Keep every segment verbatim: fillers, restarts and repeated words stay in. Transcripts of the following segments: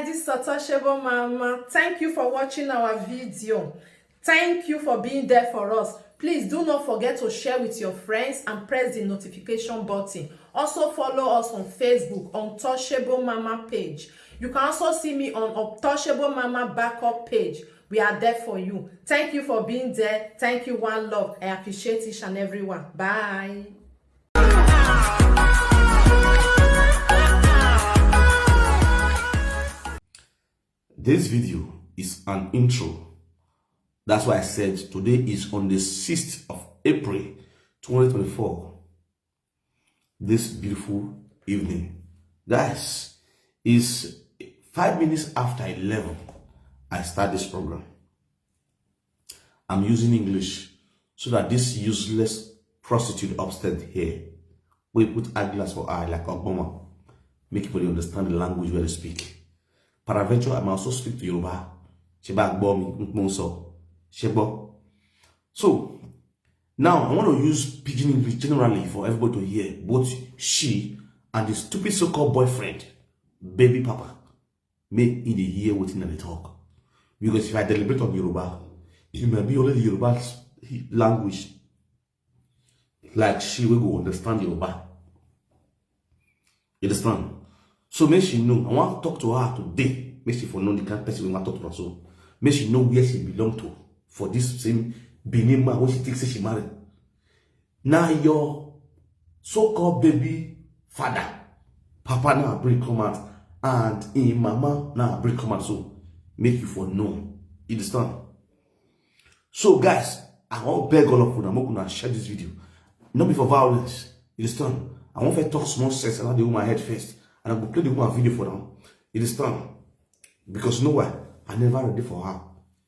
This is Untouchable Mama. Thank you for watching our video. Thank you for being there for us. Please do not forget to share with your friends and press the notification button. Also follow us on Facebook, Untouchable Mama page. You can also see me on Untouchable Mama backup page. We are there for you. Thank you for being there. Thank you, one love. I appreciate each and every one. Bye. This video is an intro. That's why I said today is on the sixth of April twenty twenty-four. This beautiful evening. Guys, it's five minutes after eleven. I start this program. I'm using English so that this useless prostitute upstairs here will put eyeglass for eye like Obama. Make people understand the language where they speak. Peradventure, I might also speak to Yoruba. Ṣé bá gbọ́ mi, n pọ́n sọ. Ṣé gbọ́? So, now I want to use pidgin English generally for everybody to hear, both she and the stupid so-called boyfriend, baby papa. Make e dey hear wetin I dey talk. Because if I deliberate on Yoruba, it might be only the Yoruba language like she will go understand Yoruba. You understand? So make she know. I want to talk to her today. Make she for know the kind of person we want to talk to her. So make she know where she belong to for this same Benin man when she thinks she married. Now your so-called baby father, papa now bring come out, and in mama now bring come out. So make you for know. You understand? So guys, I wan beg all of una make una share this video. No be for violence. You understand? I wan first talk small sense about the woman head first, and I go play the woman video for now. You understand? Because you know why? I never ready for her.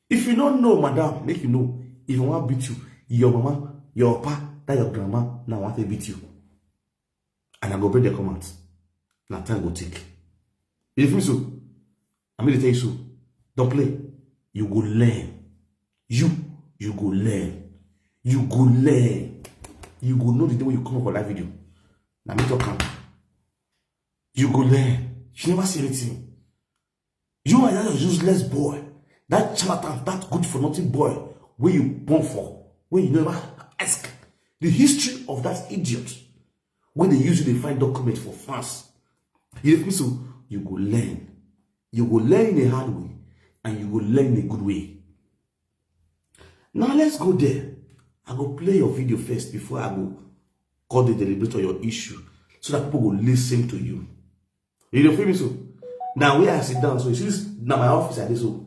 If you don't know, madam, make you know. If I wan beat you, your mama, your papa, that your grandma, now I want to beat you. And I go break the command. Now time go take. You feel so? I mean, they tell you so. Don't play. You go learn. You, you go learn. You go learn. You go know the day when you come up for that video. Now me talk am. You go learn. She never say anything. You are that useless boy, that charlatan, that good for nothing boy, where you born for, where you never ask the history of that idiot, when they usually find document for France. You feel so? You go learn. You go learn in a hard way, and you go learn in a good way. Now let's go there. I go play your video first before I go call the deliberator your issue, so that people will listen to you. You don't feel me so? Now where I sit down, so you see this, now my office I dey so.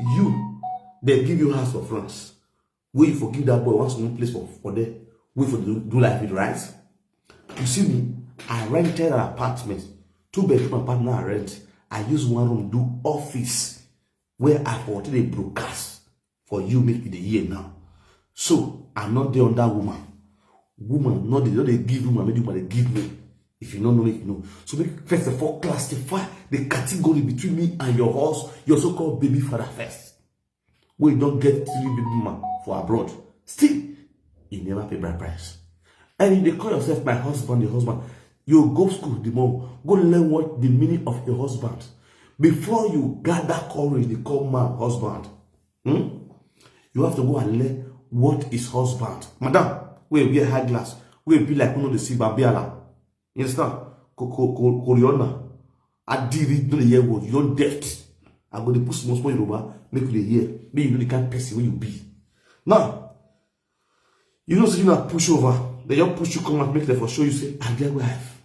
You, they give you house for France. Where you forgive that boy once one place for, for there. Wait for the do life with, right? You see me, I rented an apartment, two bedroom apartment I rent. I use one room do office where I for the broadcast for you make you the year now. So I not dey under woman. Woman not dey, not dey give woman, make woman dey give me. If you no know, make you know. So make first of all classify the category between me and your house, your so-called baby father first. Wey don get three baby mama for abroad. Still, you never pay bride price. And you dey call yourself my husband, your husband. You go school the more, go learn what the meaning of your husband. Before you gather courage, they call man husband. Hmm? You have to go and learn what is husband. Madam, wey wear high glass, wey be like who no dey see Babiala. You understand? Ko- ko- ko- Koriona. Adiri, you no dey hear word. You don deaf. I go dey put small small Yoruba, make you dey hear. Make you know the kind person wey you be. Now, you know say you na push over. They just push you come out, make them for show you say, "I get wife."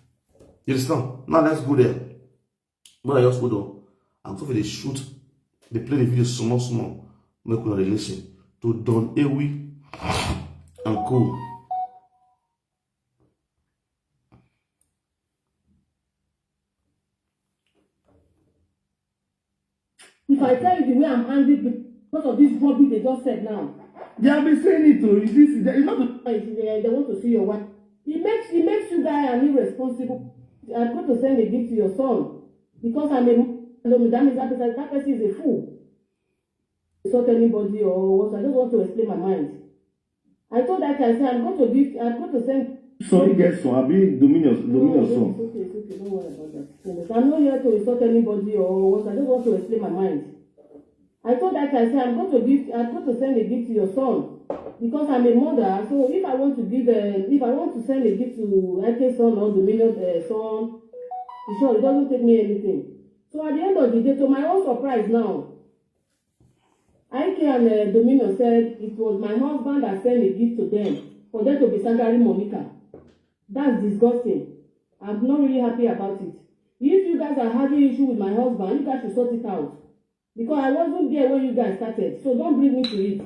You understand? Now let's go there. When I just hold on, I'm going to shoot, they play the video small small. Make una dey listen to Don Ewi and co. If I tell you the way I'm angry because of this rubbish they just said now. They have been saying it to you. This is it's not the They, they want to see your wife. It makes it makes you guy an irresponsible. I'm going to send a gift to your son because I'm a man. That means that person, that person is a fool. Insult anybody or what? I just want to explain my mind. I told that guy, I said, I'm going to give, I'm going to send Sorry, get son. Abi Dominion, Dominion No, son. It's okay, it's okay. Don't worry about that. You understand? I'm not here to insult anybody or what. I just want to explain my mind. I told that guy, I said, I'm going to give, I'm going to send a gift to your son because I'm a mother. So if I want to give, uh, if I want to send a gift to I K son or Dominion uh, son, you sure it doesn't take me anything. So at the end of the day, to my own surprise now, I K and uh, Dominion said it was my husband that sent a gift to them for them to be sangari Monica. That's disgusting. I'm not really happy about it. If you guys are having issue with my husband, you guys should sort it out. Because I wasn't there when you guys started. So don't bring me to it.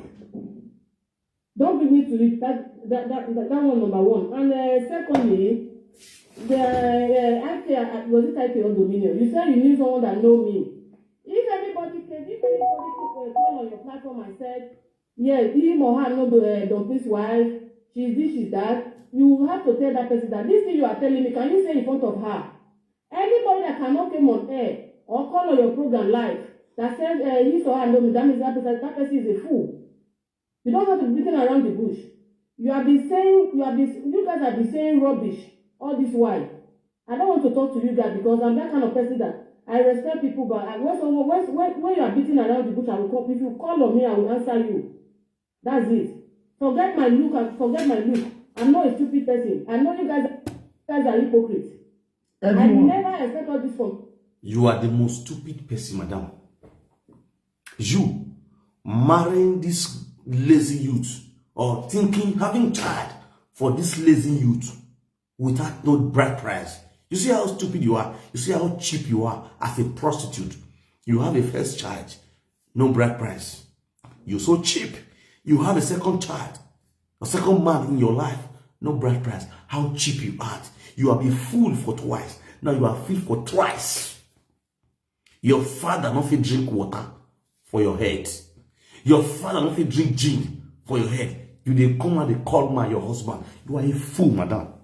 Don't bring me to it. That that that, that, that one number one. And uh, secondly, the uh, I K uh, was it I K or Dominion? You said you knew someone that know me. If anybody came, if anybody came, uh, call on your platform and said, yeah, him or her no do uh, Don Peace wife, she's this, she's that, you have to tell that person that this thing you are telling me, can you say in front of her? Anybody that cannot come on air or call on your program live that says uh, his or her no me, that means that person, that person is a fool. You don't have to be beating around the bush. You have been saying, you have been, you guys have been saying rubbish all this while. I don't want to talk to you guys because I'm that kind of person that I respect people, but I, when, someone, when, when, when you are beating around the bush, I will call, if you call on me, I will answer you. That's it. Forget my look and forget my look. I'm not a stupid person. I know you guys, guys are hypocrites. I Everyone. Never expect all this from You are the most stupid person, madam. You marrying this lazy youth or thinking, having child for this lazy youth without no bride price. You see how stupid you are? You see how cheap you are as a prostitute? You have a first child, no bride price. You're so cheap. You have a second child, a second man in your life, no bride price. How cheap you are. You have been fool for twice. Now you are fool for twice. Your father no fit drink water for your head. Your father no fit drink gin for your head. You dey come and dey call man your husband. You are a fool, madam.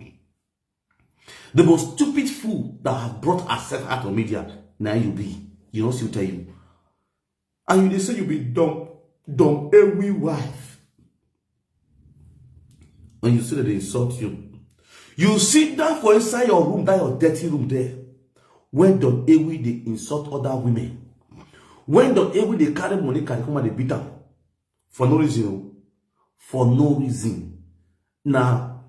The most stupid fool that have brought herself out of media, now you be. You don't see tell you. And you dey say you be dumb, dumb every wife. And you say that they insult you. You sit down for inside your room, that your dirty room there. When Don Ewi dey insult other women. When Don Ewi dey carry money, carry come and dey beat am. For no reason. Oh. For no reason. Now,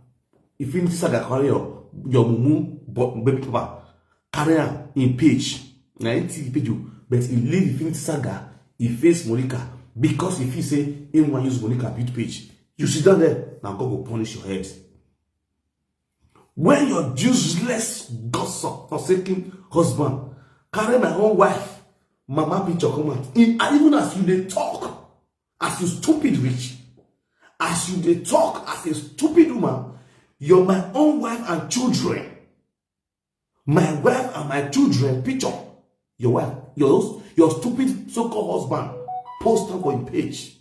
Infinity Saga carry your, your mumu, but baby papa, carry am in page. Now, he take page you, but he leave Infinity Saga, he face Monica, because if he say he want use Monica build page, you sit down there, now God will punish your head. When your useless gossip forsaken husband carry my own wife, mama picture come out. In, and even as you dey talk, as you stupid rich, as you dey talk as a stupid woman, your my own wife and children, my wife and my children picture, your wife, your your stupid so-called husband post am for your page.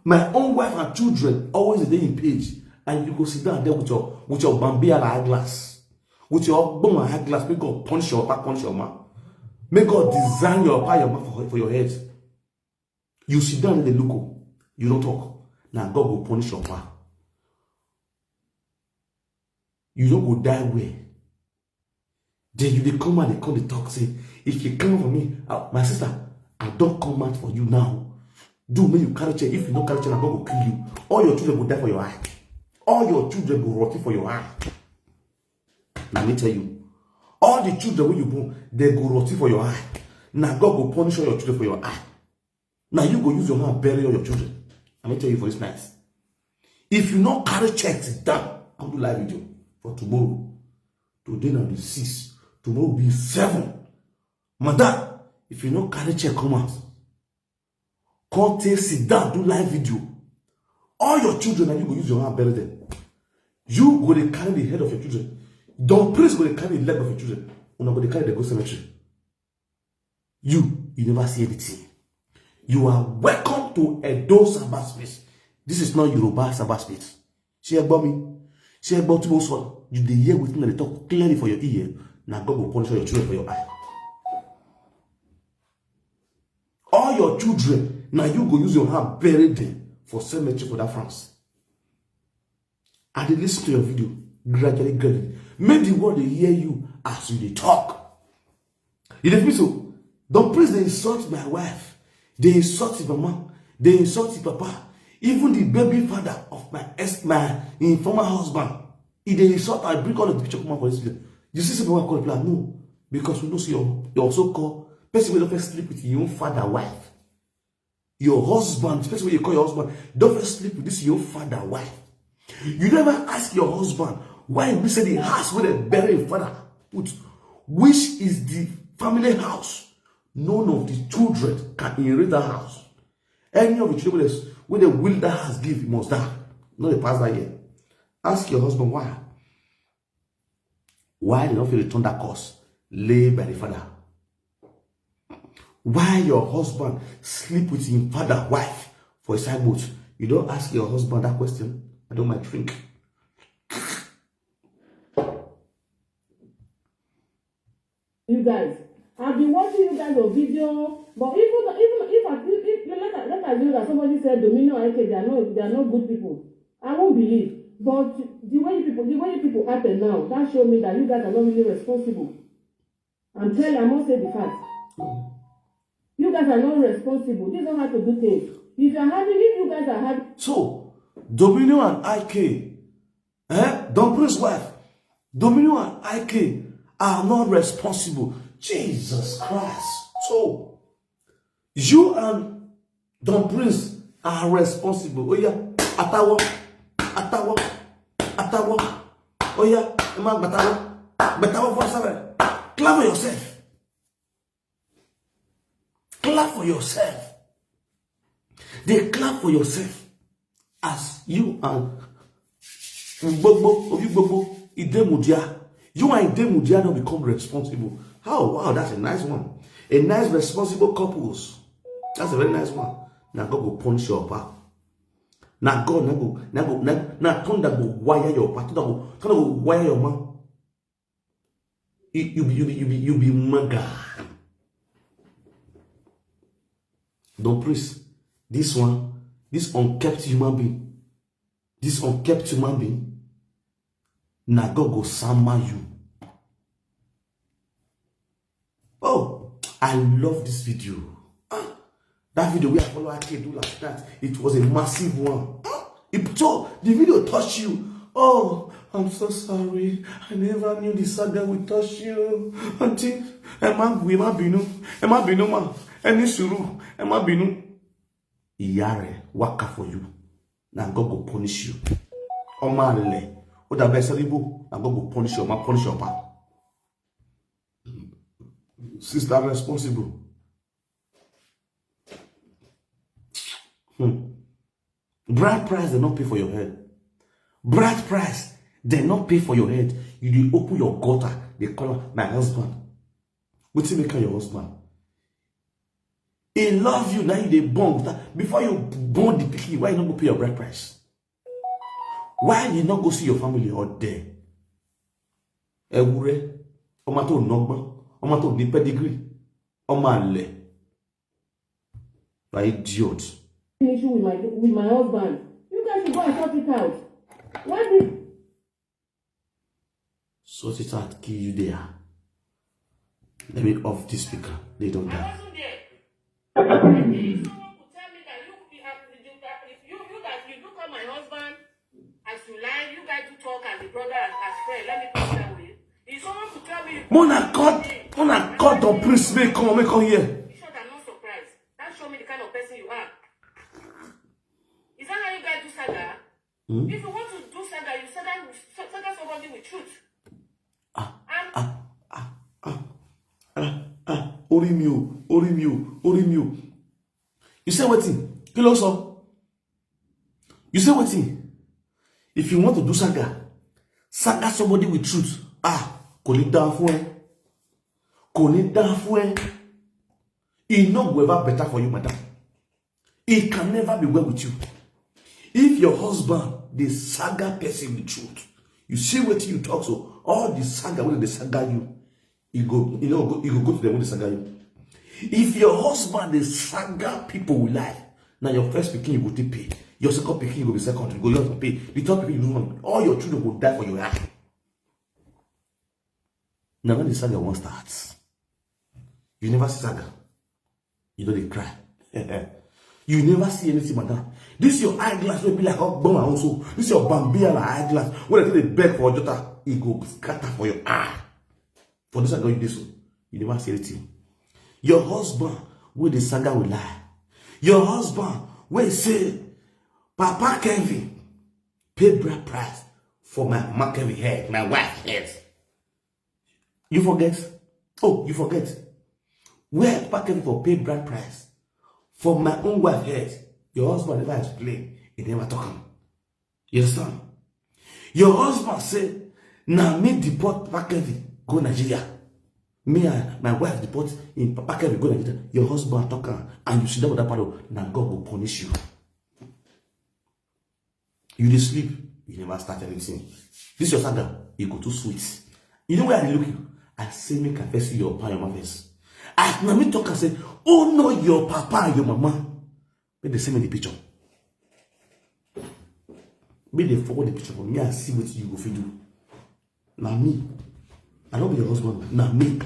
My own wife and children always dey in page, and you go sit down there with your with your bambi and eyeglass, with your ogbon and eyeglass. Make God punish your papa, punish your mama. Make God design your papa, your mama for, for your head. You sit down and dey look up. You don't talk. Now God will punish your papa. You don't go die well. Then you dey come and dey come dey talk say, if you come for me, uh, my sister, I don't come out for you now. Do me you carry chair. If you don't carry chair, I'm going to kill you. All your children will die for your eye. All your children will rot for your eye. Let me tell you, all the children when you born, they go rot for your eye. Now God will punish all your children for your eye. Now you go use your hand bury all your children. Let me tell you for this night. If you not carry checks down, I'll do live video for tomorrow. Today now be six. Tomorrow be seven. Madam, if you not carry check come out, come take sit down, do live video. All your children and you go use your hand bury them. You go dey carry the head of your children. Don Prince go dey carry the leg of your children. Una go dey carry the go cemetery. You, you never see anything. You are welcome to Edo cyberspace. This is not Yoruba cyberspace. Ṣé ẹ gbọ́ mi? Ṣé ẹ gbọ́ tí mo sọ? You dey hear wetin I dey talk clearly for your ear. Na God go punish all your children for your eye. All your children, now you go use your hand bury them for cemetery for that France. I dey listen to your video. Gradually, gradually, make the world dey hear you as you dey talk. You dey feel so? Don Prince dey insult my wife, dey insult him mama, dey insult him papa, even the baby father of my ex, my, him former husband. He dey insult, I bring all of the picture come out for this video. You see, say my wife call plan, no, because we know say your, your so called person wey don first sleep with your own father wife, your husband, the person wey you call your husband, don first sleep with this your father wife. You never ask your husband why he say the house wey dem bury him father put, which is the family house, none of the children can inherit that house. Any of the children wey dem will that house give, he must die. No dey pass that year. Ask your husband why. Why dem no fit return that curse lay by the father? Why your husband sleep with him father wife for inside boat? You don ask your husband that question? I don my drink. You guys, I've been watching you guys on video, but even even if I if, if let, let us assume that somebody said Dominion I K, they are not they are not good people, I won't believe. But the way you people the way you people happen now, that show me that you guys are not really responsible. I'm telling, I must say the fact. You guys are not responsible. This is not how to do things. If you are having, if you guys are having So, Dominion and I K, eh? Don Prince wife, Dominion and I K are not responsible. Jesus Christ. So, you and Don Prince are responsible. Oh yeah, atawo, atawo, atawo. Oh yeah, ẹ máa gbàtàwọ́, gbàtàwọ́ for yourself. Clap for yourself. Clap for yourself. Dey clap for yourself as you and Gbogbo, Obi Gbogbo, Idemudia. You and Idemudia now become responsible. How? Wow, that's a nice one. A nice responsible couples. That's a very nice one. Now God go punish your papa. Now God now go now go now, now thunder go wire your papa. Thunder go thunder go wire your mom. You, you be you be you be you be maga. Don Prince, this one, this unkept human being, this unkept human being, na God go sama you. Oh, I love this video. Ah, that video wey I follow Ake do last night, it was a massive one. Ah, it so the video touch you. Oh, I'm so sorry. I never knew the saga will touch you. Auntie, ẹ má wí, ẹ má bínú, ẹ má bínú mà, ẹ ní sùúrù, ẹ má bínú. Ìyá rẹ̀ waka for you. Na God go punish you. Ọmọ àlè, ó dàbí ẹsẹ̀ rígbó, na God go punish you, ọmọ punish your pa. Sister responsible. Hmm. Bride price, they not pay for your head. Bride price, they not pay for your head. You dey open your gutter, they call am, my husband. Wetin make am your husband? He love you, now you dey born with am. Before you born the pikin, why you no go pay your bride price? Why you no go see your family out there? Ewúrẹ́, ọmọ tó nọ́gbọ́n, ọmọ tó ní pedigree, ọmọ àlè. You are idiot. Issue with my with my husband. You guys should go and sort it out. Why did Sort it out, kill you there. Let me off this speaker. They don't die. Someone could tell me that you could be happy with you, you, you that you do call my husband as you like, you guys do talk as a brother and as friend. Let me put it that way. If someone could tell me you Mona call, Mona call Don Prince, make come, make come here. You sure I'm not surprised. That show me the kind of person you are. Is that how you guys do saga? Hmm? If you want to do saga, you saga, saga somebody with truth. Ah, ah, ah, ah, ah, ah, orí mi o, orí mi o, orí mi o. You say wetin? Kí ló sọ? You say wetin? If you want to do saga, saga somebody with truth. Ah, kò ní dáa fún ẹ. Kò ní dáa fún ẹ. E no go ever better for you, madam. It can never be well with you. If your husband dey saga person with truth, you see wetin you talk so, all the saga wey dey saga you, e go e no go e go go to them wey dey saga you. If your husband dey saga people with lie, na your first pikin you go take pay. Your second pikin go be second, you go just pay. The third pikin, you know, all your children go die for your hand. Now when the saga wan start, you never see saga. You don dey cry. You never see anything, madam. This your eyeglass wey be like ogbon and also this your bambia na eyeglass wey dey take dey beg for ojota, e go scatter for your eye. For this one, you dey so, you never see anything. Your husband wey dey saga with lie. Your husband wey say, Papa Kevin pay bride price for my mama Kevin head, my wife head. You forget? Oh, you forget? Where Papa Kevin for pay bride price for my own wife head? Your husband never explain. He never talk am. You understand? Your husband say, na me deport Papa Kevin go Nigeria. Me and my wife deport in Papa Kevin go Nigeria. Your husband talk am and you sit down with that parrot, na God go punish you. You dey sleep, you never start anything. This your saga, e go too sweet. You know where I dey look you? I say make I first see your papa, your mama first. As na me talk, I say, oh no, your papa and your mama. Make they send me the picture. Make they forward the picture for me. I see what you go fit do. Na me. I no be your husband. Na me.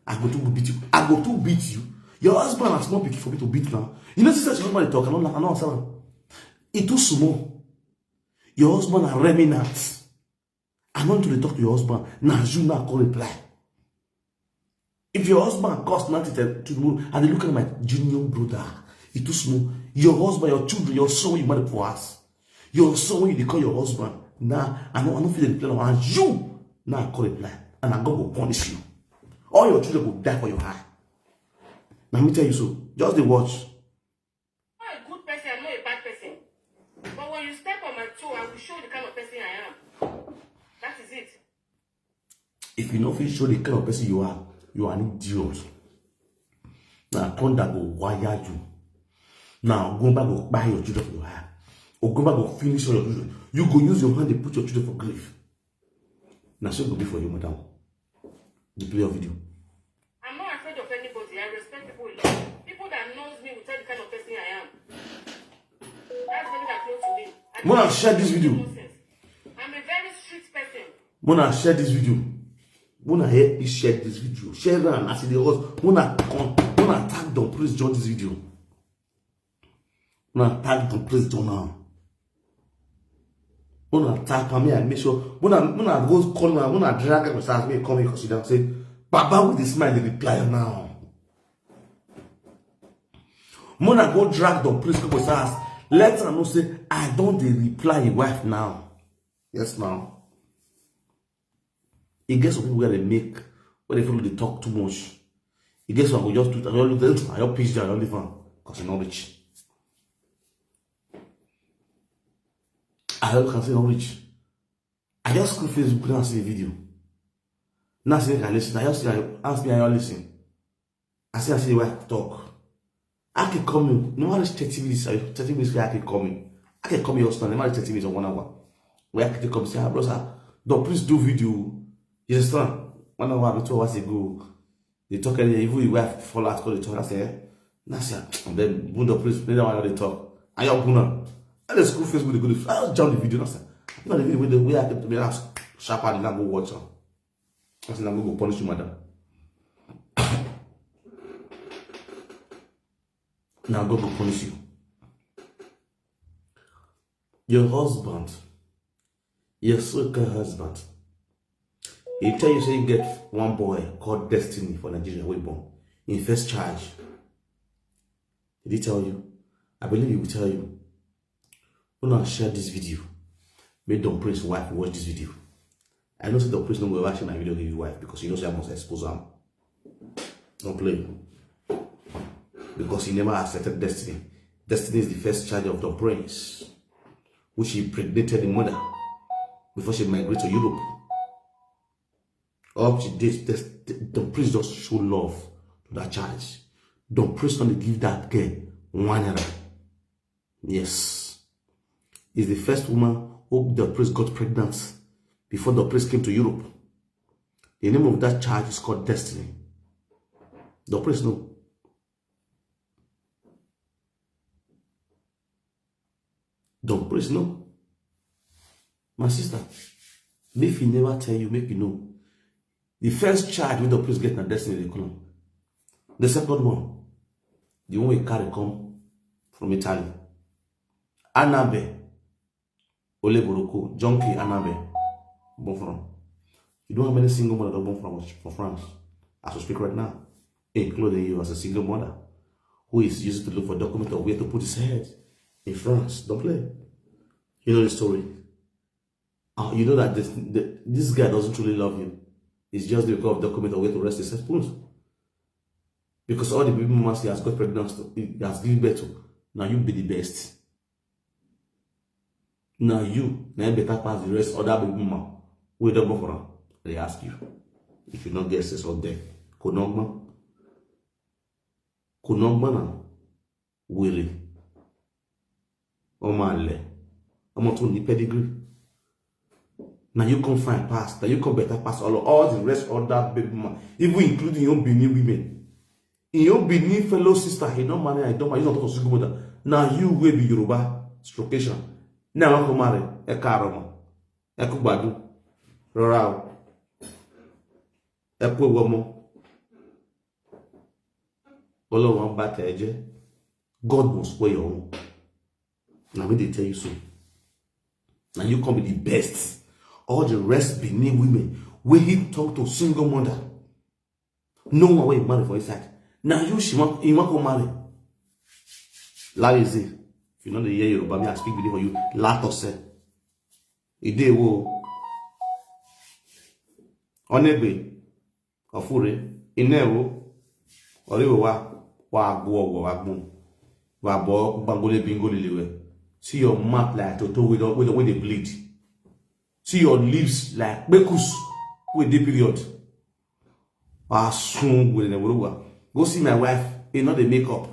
I go to beat you. I go to beat you. Your husband na small pikin for me to beat now. You know, since your husband dey talk, I no, I no understand am. E too small. Your husband na remnant. I no need to dey talk to your husband. Na you now come reply. If your husband curse nothing to, to the moon, I dey look at my junior brother. E too small. Your husband, your children, your son wey you marry for house. Your son wey you dey call your husband. Now, I no, I no fit dey reply am. And you now come reply. And na God go punish you. All your children go die for your eye. Na me tell you so. Just dey watch. I'm not a good person, I'm not a bad person. But when you step on my toe, I will show the kind of person I am. That is it. If you no fit show the kind of person you are, you are an idiot. Na thunder go wire you. Na Ogunba go kpai your children for your eye. Ogunba go finish all your children. You go use your hand dey put your children for grave. Na so e go be for you, madam. Dey play your video. I'm not afraid of anybody. I respect people a lot. People that knows me will tell the kind of person I am. That's people that close to me. I Mona, don't share this video. Nonsense. I'm a very strict person. Mona, share this video. Mona, help me share this video. Share am as e dey hot. Mona, come, Mona, tag Don Prince join this video. Mona, tag Don Prince join am. Mona, tag am, make I make sure. Mona, Mona go call am, Mona drag am, say, make e come here, consider, say, Baba with the smile, dey reply am now. Mona go drag Don Prince come for house. Let am know say I don dey reply him wife now. Yes, now. E get some people wey dey make, wey dey follow dey talk too much. E get some go just do, I just look, I just pitch down, I just leave am, 'cause e no reach. I just can say no reach. I just scroll Facebook now, see the video. Now see, I listen. I just see, I ask me, I listen. I say, I say, why talk? I can come in. No one is thirty minutes. Thirty minutes where I can come in. I can come in your stand. No one is thirty minutes or one hour. Where I can come say, ah, bro, sir, don't please do video. You understand? One hour, two hours ago. They talk, and even your wife fall out, call the talk. I say, eh? Now say, and then Bundo, please, please, I want to talk. I don't know. And the school Facebook, they go to, I just jump the video. Now say, you know the video where they, where I can be asked sharp and now go watch am. I say, now go, go punish you, madam. Now God go punish you. Your husband, your so-called husband, he tell you say he get one boy called Destiny for Nigeria wey born. Him first child. Did he tell you? I believe he will tell you. Una share this video. Make Don Prince wife watch this video. I know say Don Prince no go ever share my video give him wife because you know say I must expose am. Don't play. Because he never accepted Destiny. Destiny is the first child of Don Prince, which he impregnated the mother before she migrated to Europe. Up to this, this, Don Prince just show love to that child. Don Prince only give that girl one naira. Yes. Is the first woman who Don Prince got pregnant before Don Prince came to Europe. The name of that child is called Destiny. Don Prince know. The Please, no. My sister, if he never tell you, make you know. The first child wey Don Prince get na Destiny dey call am. The second one, the one wey carry come from Italy, Annabel Oleboroko, junkie Annabel, born from. You know how many single mother don born from for France as we speak right now, including you as a single mother who is used to look for document of where to put his head in France. Don't play. You know the story. Uh, you know that this, the, this guy doesn't truly love you. It's just because of document of where to rest his head. Because all the baby mamas he has got pregnant to, he has given birth to. Now you be the best. Now you, now you better pass the rest other baby mama. We don't go for am. They ask you. If you not get sense of them, kò nọ́gbọ́n. Kò nọ́gbọ́n náà. Wèrè. Ọmọ àlè. Ọmọ tó ní pedigree. Now you come fine pass. Now you come better pass all, all the rest other baby mama. Even including your Benin women. In your Benin fellow sister, he don't marry, I don't marry, you don't talk to single mother. Now you will be Yoruba, strocation. Now I come marry, ẹ káàárọ̀ mọ́. Ẹ kú gbádùn. Rọra o. Ẹ kú ewu ọmọ. Ọlọ́run á bá tẹ̀ ẹ́ jẹ́. God must spoil your own. Na me dey tell you so. Na you come be the best. All the rest Benin women wey he talk to single mother. No one wey marry for inside. Na you she wan, he wan come marry. Larry say, if you no dey hear Yoruba, me I speak Benin for you. Latose. E dey wo. Onegbe. Ofure. Inewo. Oriwo wa. Wa agbo owo wa gbon. Wa bo gbangole bingole lewe. See your mouth like toto wey don, wey don, wey dey bleed. See your lips like kpekus wey dey period. Wa sun with the Go see my wife. E no dey make up.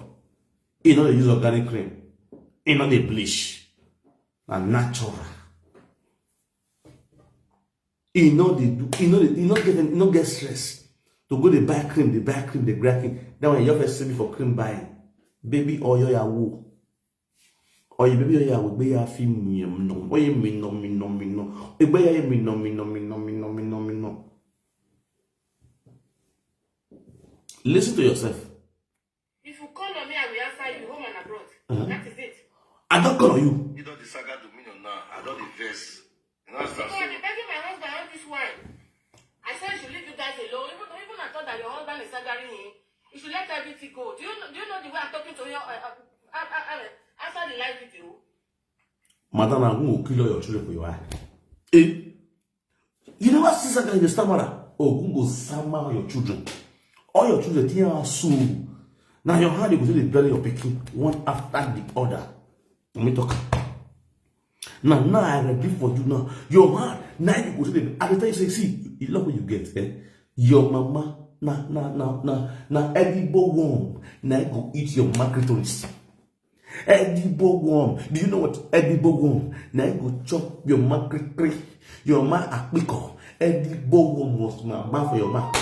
E no dey use organic cream. E no dey bleach. Na natural. E no dey do, e no dey, e no get, e no get stress to go dey buy cream, dey buy cream, dey buy cream. That one you just see me for cream buying. Baby oyo ya wo. Or you baby oyo ya wo, gbe ya fi mi no. Oye mi no, mi no, mi no. Egbe ya mi no, mi no, mi no, mi no, mi no, mi no. Listen to yourself. If you call on me, I will answer you, home and abroad. Uh-huh. That is it. I don't call on you. You don't the saga dominion now. I don't the verse. You know, so I be begging my husband all this while. I said you should leave you guys alone. Even, even I thought that your husband is staggering him. You should let everything go. Do you know, do you know the way I'm talking to you, uh, uh, uh, uh, uh, after the live video? Madam, I'm going to kill all your children for your eye. Eh? You never see something in the stammerer. Ogun go stammer your children. All your children, they are soon. Now your hand, you go to the bury your picking one after the other. Let me talk. Now, now I ready for you now. Your hand, now you go to the. I dey tell you, say, see, you love what you get, eh? Your mama, na, na, na, na, na edible worm. Now you go eat your macaroni. Edible worm. Do you know what edible worm? Now you go chop your macaroni, your ma akpiko. Edible worm was my man for your mouth.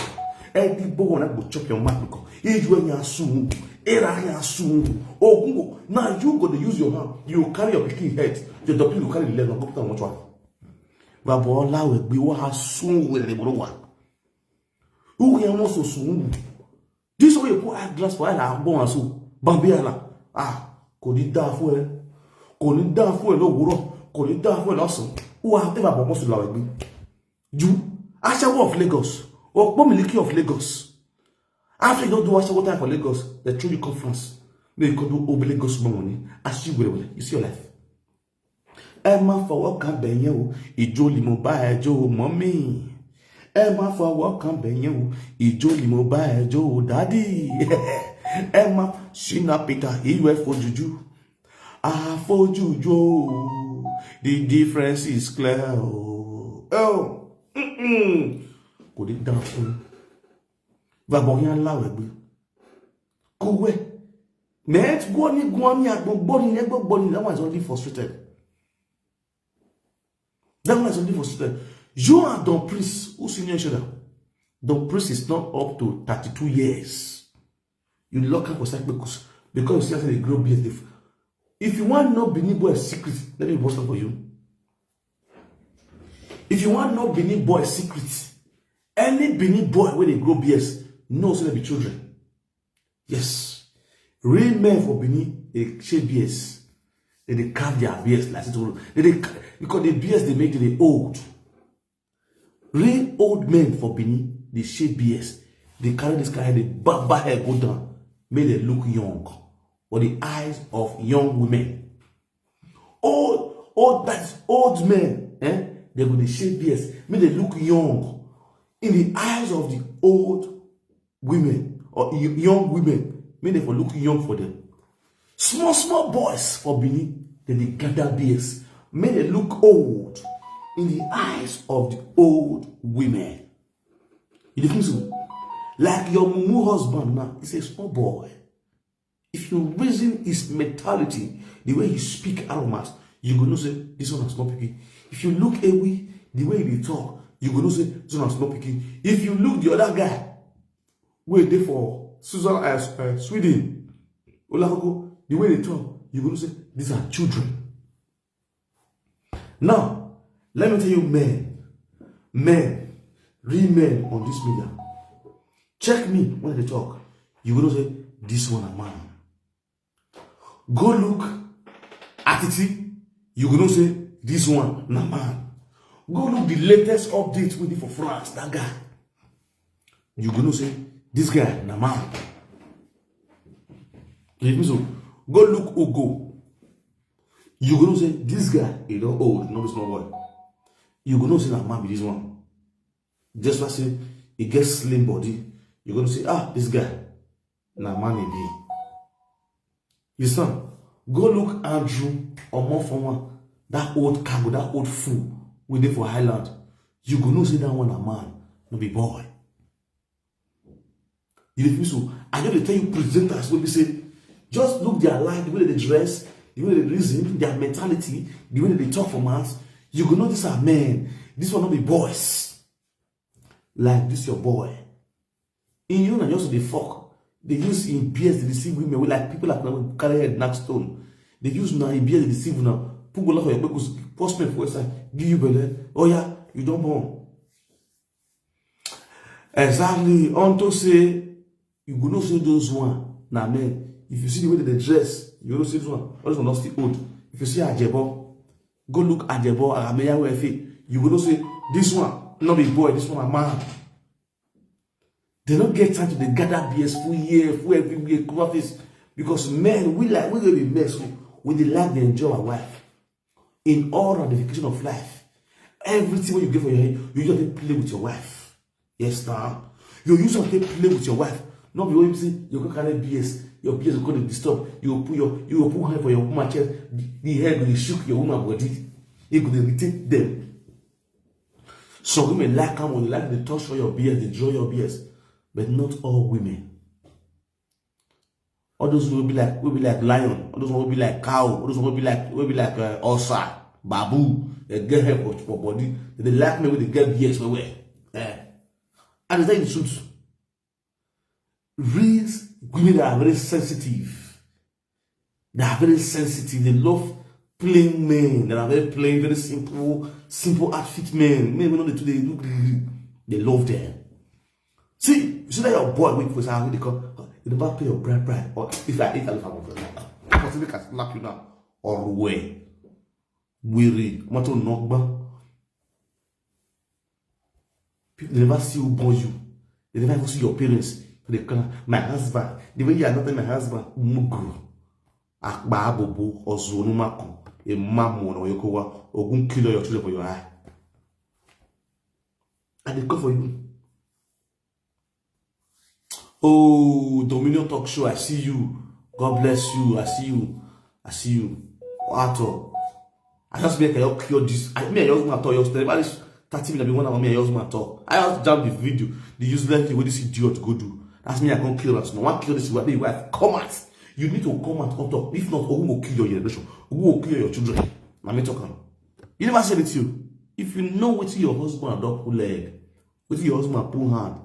Edible worm, I go chop your mouth because if you are soon, era ya soon. Oh, now you go to use your hand. You carry your picking head. Your W carry the leg and go put on much one. Baba Ola will be what has soon with the one. Who can also soon? This way you put eyeglass for eye, go and so. Bambi ala. Ah, kò ní dáa fún ẹ. Kò ní dáa fún ẹ lówùúrọ̀. Kò ní dáa fún ẹ lọ́sàn-án. Who have ever been supposed to love me? You, Ashawo of Lagos. Or Pomiliki of Lagos. After you don't do Ashawo time for Lagos, they throw you conference. May you go do Obi Lagos money. As you will, you see your life. Ẹ má fọwọ́ kan bẹ̀ yẹn o, ìjó ni mo bá ẹ jó o, mọ́mì. Ẹ má fọwọ́ kan bẹ̀ yẹn o, ìjó ni mo bá ẹ jó o, dádì. Ẹ má Shina Peter, ìwé fojú ju. Àfojújó o, the difference is clear o. Ẹ o, mm-mm. Kò ní dán fún. Bàbá yẹn láwẹ̀ gbé. Kò wẹ̀. Mẹ́ẹ̀t gbọ́ ní gun ní agbọ̀n gbọ́ ní ẹgbẹ́ gbọ́ ní, that one is already frustrated. That one is already frustrated. You and Don Prince, who senior each other? Don Prince is not up to thirty-two years. You lock up for Cyprus because you see how they grow beard. They f- If you want know Benin boy secret, let me burst up for you. If you want know Benin boy secret, any Benin boy wey dey grow B S, know say dem be children. Yes. Real men for Benin dey shave B S. Dem dey carve their B S like say tomorrow. Dem dey ca- because the B S dey make dem dey old. Real old men for Benin dey shave B S. Dey carry this kind, dey barber hair go down, make dem look young for the eyes of young women. Old, old, that's old men, eh? Dem go dey shave B S, make dem look young in the eyes of the old women or y- young women, make dem for look young for them. Small, small boys for Benin, dem dey gather B S, make dem look old in the eyes of the old women. You dey feel so? Like your mumu husband now, he's a small boy. If you reason his mentality, the way he speak out of mouth, you go know say this one is not picky. If you look away, the way he dey talk, you go know say this one is not picky. If you look the other guy, wey dey for Susan, uh, uh, Sweden, Olakoko, the way they talk, you go know say these are children. Now, let me tell you, men, men, real men on this media. Check me when they talk. You go know say this one a man. Go look Atiti. You go know say this one na man. Go look the latest update wey dey for France. That guy. You go know say this guy na man. You feel so? Go look Ugo. You go know say this guy, he don old, no be small boy. You go know say na man be this one. Just like say he get slim body, you go know say, ah, this guy na man he be. You understand? Go look Andrew Omofonwa, that old cargo, that old fool wey dey for Highland. You go know say that one na man, no be boy. You dey feel so? I just dey tell you presenters wey be say, just look their life, the way they dey dress, the way they reason, their mentality, the way they dey talk for mouth. You go know these are men. This one no be boys. Like this your boy. In you na just dey fuck. They use in B S dey deceive women wey like people like una wey carry head knack stone. They use na in B S dey deceive una. Put go for your kpekus, pour sperm for inside, give you belle. Oh yeah, you don born. Exactly. Unto say you go know say those one na men. If you see the way they dey dress, you go know say this one, all this one don still old. If you see Ajebo, go look Ajebo, Arameya wey fit. You go know say this one no be boy, this one na man. They no get time to dey gather B S full year, full everywhere, cover face. Because men, we like we dey mess, we, we dey like dey enjoy our wife. In all ramification of life, everything wey you get for your head, you just dey play with your wife. Yes, now you use am take play with your wife. No be only say you go carry B S, your B S go dey disturb. You go put your you go put hand for your woman chest, the, the head go dey shook your woman body. You go dey irritate them. Some women like am, they like the touch for your B S, they draw your B S, but not all women. All those wey be like wey be like lion, all those wey be like cow, all those wey be like wey be like uh, osa, babu, they get hair for, for body. They dey like me with the get B S well well. Eh. And they tell you the truth. Real women are very sensitive. They are very sensitive. They love plain men. They are very plain, very simple, simple outfit men. Men wey no dey too dey look. They love them. See, you see that your boy wey for say they call. You never pay your bride bride. Or if I if I look at my bride, I possibly can slap you now. Or where? Weary. Matter no gba. People they never see who born you. They never even see your parents. But they call am, my husband. The way you are not my husband, Mugru. Akpa abobo, Ozuonumaku, a mamu on Oyokowa, Ogun kill all your children for your eye. And they come for you. Oh, Dominion Talk Show, I see you. God bless you. I see you. I see you. Ato. I just make I cure this. I mean, I just want to talk. About this thirty minutes, I be one of me. I just want to talk. I just jump the video. The useless thing with this idiot go do. That's me. I can't kill us. No one kill this. What they wife come out. You need to come out on top. If not, who will kill your generation? Who will kill your children? Let me talk. Am. You never say anything. If you know what your husband don pull leg, wetin your husband put hand,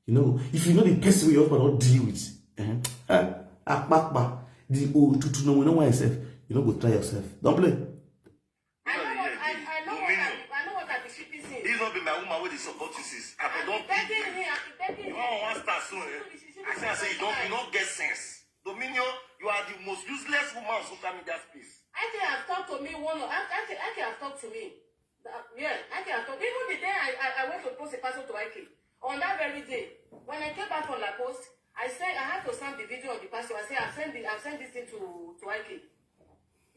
you know, if you know the person wey your husband don deal with, eh, eh, akpakpa, the old tutu no, we no want yourself. You no go try yourself. Don't play. I know what I, I know what I, I know what I be shipping since. This no be my woman wey dey support you, sis. I for don begging him, I be begging him. You wan wan start soon, eh? I say, I say you don't, you don't get sense. Dominion, you are the most useless woman on social media space. I think have talked to me one of, I, I think, I think have talked to me. Uh, yeah, I think have talked. Even the day I, I, I went to post a parcel to I K, on that very day, when I came back from La Poste, I said I had to send the video of the parcel. I said I've sent the, I've sent this thing to, to I K.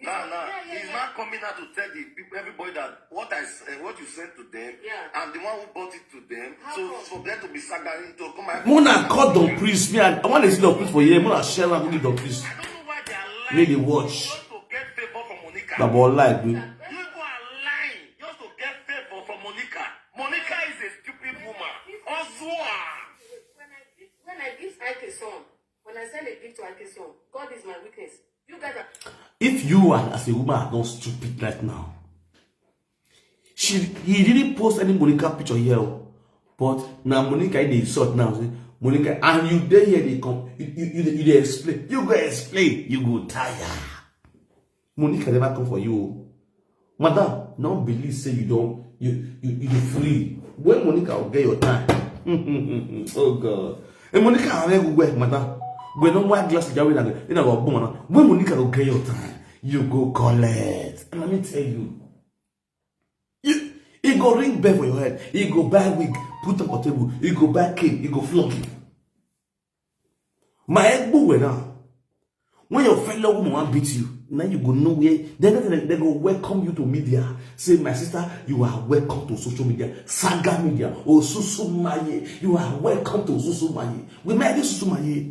Now, now, he's not coming out to tell the people, everybody that what I s- uh, what you sent to them, and the one who bought it to them. So for them to be sagging to come out. Mona call Don Priest. Me, I, I want to see Don Priest for here. Mona share am with Don Priest. I don't know why they are lying. Make they watch. Just to get favor from Monica. Baba, lie, dude. You people are lying just to get favor from Monica. Monica is a stupid woman. Osua. When I give, when I give I K son, when I send a gift to I K son, God is my witness. You guys are If you are, as a woman, are not stupid right now, she he didn't post any Monica picture here, oh. But now Monica in the insult now. Say, Monica, and you there here, they come, you, you, you, you dey explain. You go explain, you go tire. Monica never come for you, oh. Madam, no believe say you don't, you, you, you dey free. When Monica will get your time. Oh God. And Monica, I go where, madam. When no white glass, you know, when Monica will get your time, you go collect. And let me tell you, you, he go ring bell for your head. He go buy wig, put on for table. He go buy cane. He go flog you. My egbo were now. When your fellow woman wan beat you, now you go know where. Then they, they go welcome you to media. Say, my sister, you are welcome to social media. Saga media. Osusu Maye. You are welcome to Osusu Maye. We might be Osusu Maye.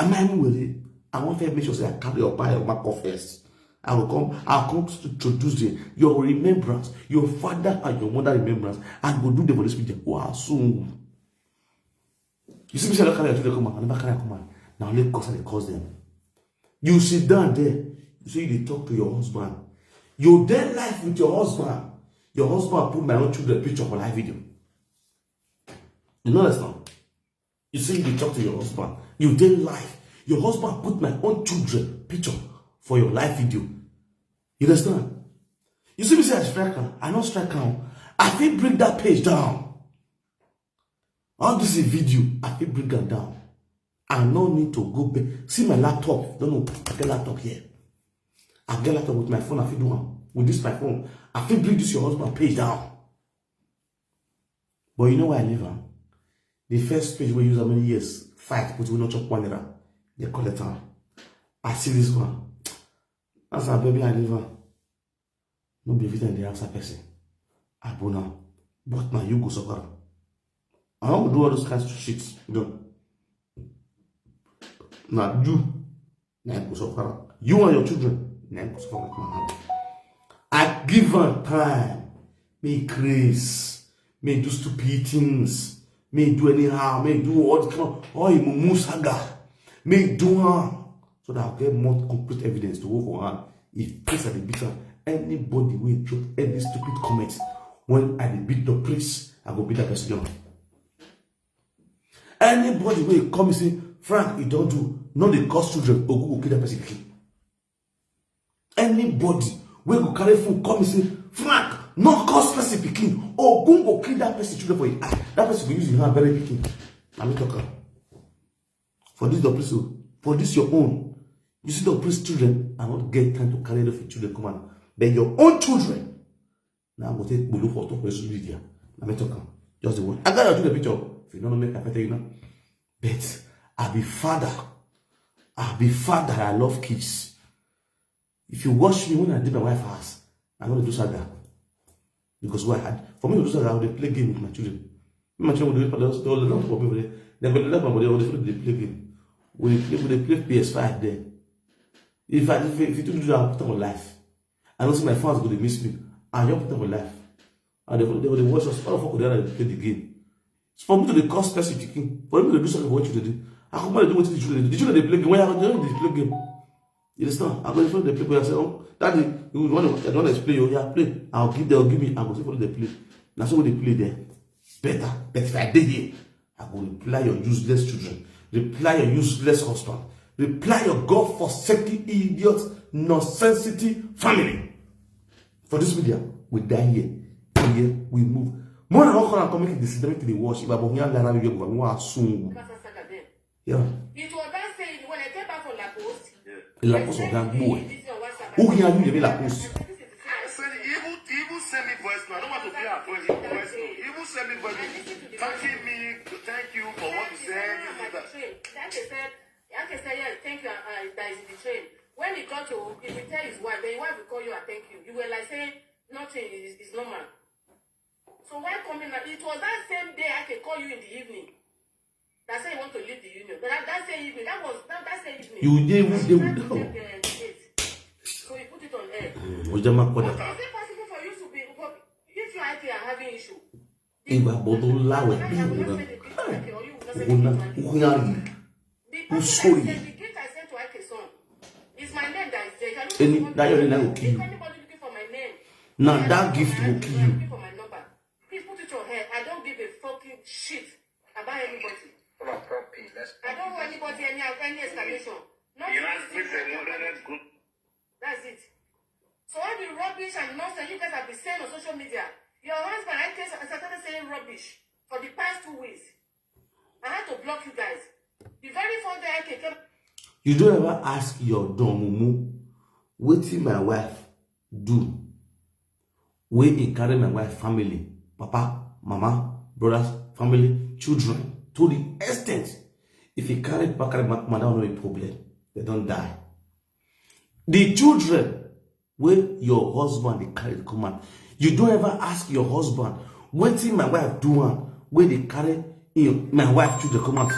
Am I even worried? I want to make sure say I carry your pie, your mark off first. I will come, I'll come to introduce you. Your remembrance, your father and your mother remembrance. I go do them for this media. Wow, soon. You see me say I don't carry your children come out. I never carry come out. Now let cause and cause them. You sit down there. You say you dey talk to your husband. You dey life with your husband. Your husband put my own children picture for live video. You know that's now. You say you dey talk to your husband. You dey life. Your husband put my own children picture for your live video. You understand? You see me say I strike am. I no strike am. I fit bring that page down. All this is video. I fit bring am down. I no need to go back. See my laptop. No, no, I get laptop here. I get laptop with my phone. I fit do am with this my phone. I fit bring this your husband page down. But you know why I leave am? The first page we use how many years fight, but we no chop one naira. They collect am. I see this one. As I baby, I leave am. No be everything they ask a person. I bone am. But now you go suffer am. I don't do all those kinds of shit. No. Now you, now you go suffer am. You and your children, now you go suffer am. I give am time. Make grace. Make do stupid things. Make do anyhow. Make do all the kind of all the mumu saga. Make do am so that I'll get more complete evidence to hold for hand. If case I dey beat am, anybody wey drop any stupid comment when I dey beat the priest, I go beat that person down. Anybody wey come say, Frank, you don't do, no dey curse children, Ogun go kill that person pikin. Anybody wey go carry phone come say, Frank, no curse person pikin, Ogun go kill that person children for him eye. That person go use him hand bury pikin. Na me talk am. For this the priest, oh, for this your own. You see the priest children, I not get time to carry the children come out. But your own children, now I go take Bulu for top social media. Na me talk am. Just the one. I got your children picture. If you don't make I tell you now. But I be father. I be father. I love kids. If you watch me when I did my wife house, I no dey do saga. Because why? I, for me to do saga, I would play game with my children. My children would do it for the hospital, not for me. They go love my body, I would dey play game. We dey play, we dey play P S five there. If I, if, if you do that, I put on life. I don't see my fans go dey miss me. I don't put on life. And they, they go dey watch us. All of us go dey play the game. So for me to dey curse person pikin, for me to do something for what you dey do, I come dey do what the children dey do. The children dey play game. When I go dey play game, you understand? I go dey follow the people. I say, oh, daddy, you want to, I don't explain you. Yeah, play. I'll give them, give me. I go see follow the play. That's what they play there. Better. But if I dey here, I go reply your useless children, reply your useless husband, Reply your God forsaken idiot nonsensity family. For this media, we die here. Here we move. More than one corner come make it decision, make it dey wash. If I bring you down, you go, I want to soon. Yeah. It was that saying when I came back from La Poste. La Poste of that boy. Who can you be La Poste? Send, he even, he even send me voice note. I don't want to play her voice, voice note. He even send me voice note. Thanking me, thank you for what you said. This is that. He asked, said, "Yeah, thank you, uh, uh, that is in the train." When he got to, he will tell his wife, then his wife will call you and thank you. You were like saying nothing is, is normal. So why coming now? It was that same day I can call you in the evening. That say you want to leave the union. That, that same evening, that was that, that same evening. You dey even dey with Check, uh, date. So he put it on air. Ó jẹ́ máa padà. Is it possible for you to be, if you and I are having issue? Ìgbà bọ́ tó láwẹ̀ bí ìwòrán. Òun náà, òun náà rí. Because Sorry. I said the gift I sent to Ike son is my name that is there. If I look Any- for that your name if will kill you. Anybody looking for my name, Now yeah, that look gift for my will address, kill you. Looking for my number. Please put it on her. I don't give a fucking shit about anybody. I don't owe anybody any any explanation. Not You even ask me single for one. one hundred good. That's it. So all the rubbish and nonsense you guys have been saying on social media, your husband, I came, I started saying rubbish for the past two weeks. I had to block you guys. The very first day I came, You don't ever ask your don mumu wetin my wife do wey e carry my wife family, papa, mama, brothers, family, children, to the extent if e carry papa, carry ma- mama, that one no be problem. They don die. The children wey your husband dey carry come out, you don ever ask your husband wetin my wife do am wey dey carry im my wife children come out?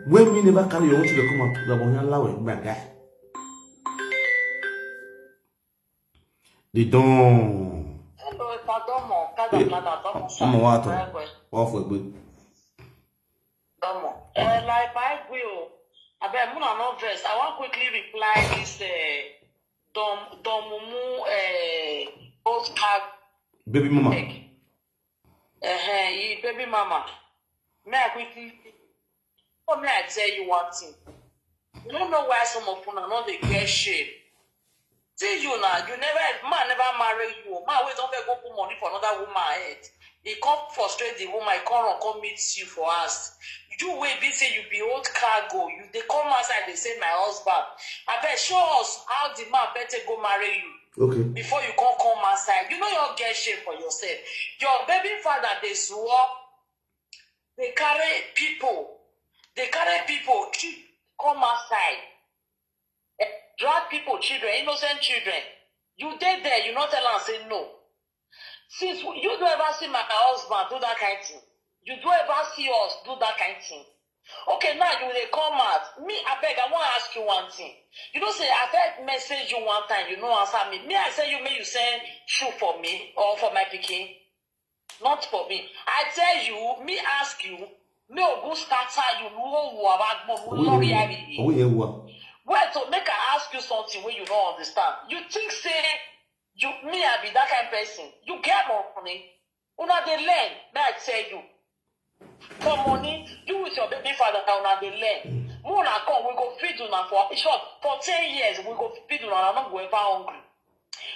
When me never carry your own children come out, you are born lawe, my guy. They don. Hello, Padomo, Kazaplana, Domo. Ọmọ wa tọ. Wọ́n fọ egbe. Domo. Eh, like, by will, I bet Muna no verse. I want quickly reply this, eh, Dom, Dom Mumu, eh, old car. Baby mama. Uh-huh, baby mama. May I quickly Oh, may I tell you one thing? You don't know why some of una no dey get shame. See you now, you never, man never marry you. Man wey don fit go put money for another woman head. He come frustrate the woman, he come run, come meet you for house. You wey be say you be old cargo, you dey come outside dey say my husband. Abeg show us how the man better go marry you Okay. Before you come come outside. You know you get shame for yourself. Your baby father dey swore, dey carry people, dey carry people ki- come outside. Eh, drag people children, innocent children. You dey there, you no tell am say no. Since you don't ever see my husband do that kind thing, you don't ever see us do that kind thing. Okay, now you dey come out. Me, abeg, I wan ask you one thing. You know say I fit message you one time, you no answer me. Me, I say you make you send shoe for me or for my pikin. Not for me. I tell you, me ask you, me ogun scatter you, no wo abagbo, no lori abi. Owó yẹn wà. Well, to make I ask you something wey you no understand. You think say you me I be that kind person. You get money. Una dey learn, may I tell you. For money, you with your baby father una dey learn. Make una come, we go feed una for, in short, for ten years, we go feed una, una no go ever hungry.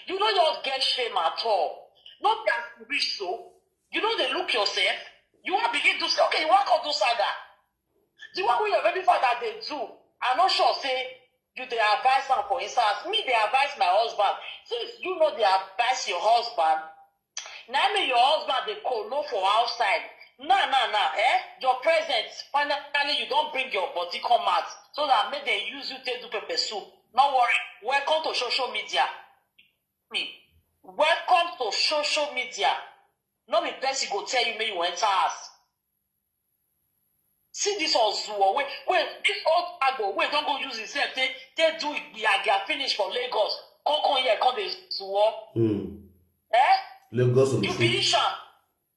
You no just get shame at all. No be as you reach so. You no dey look yourself. You wan begin do, okay, you wan come do saga. The one wey your baby father dey do, I no sure say you dey advise am for inside house. Me dey advise my husband. Since you no dey advise your husband, na me your husband dey kolo for outside. Now, now, now, eh? Your presence, finally, you don bring your body come out so that make dem use you take do pepper soup. No worry. Welcome to social media. Me. Welcome to social media. No be person go tell you make you enter house. See this ozuo wey wey this old agbo wey don go use himself take take do igbiagia finish for Lagos. Come come here, come dey zuo. Hmm. Eh? Lagos on You the be Ishan.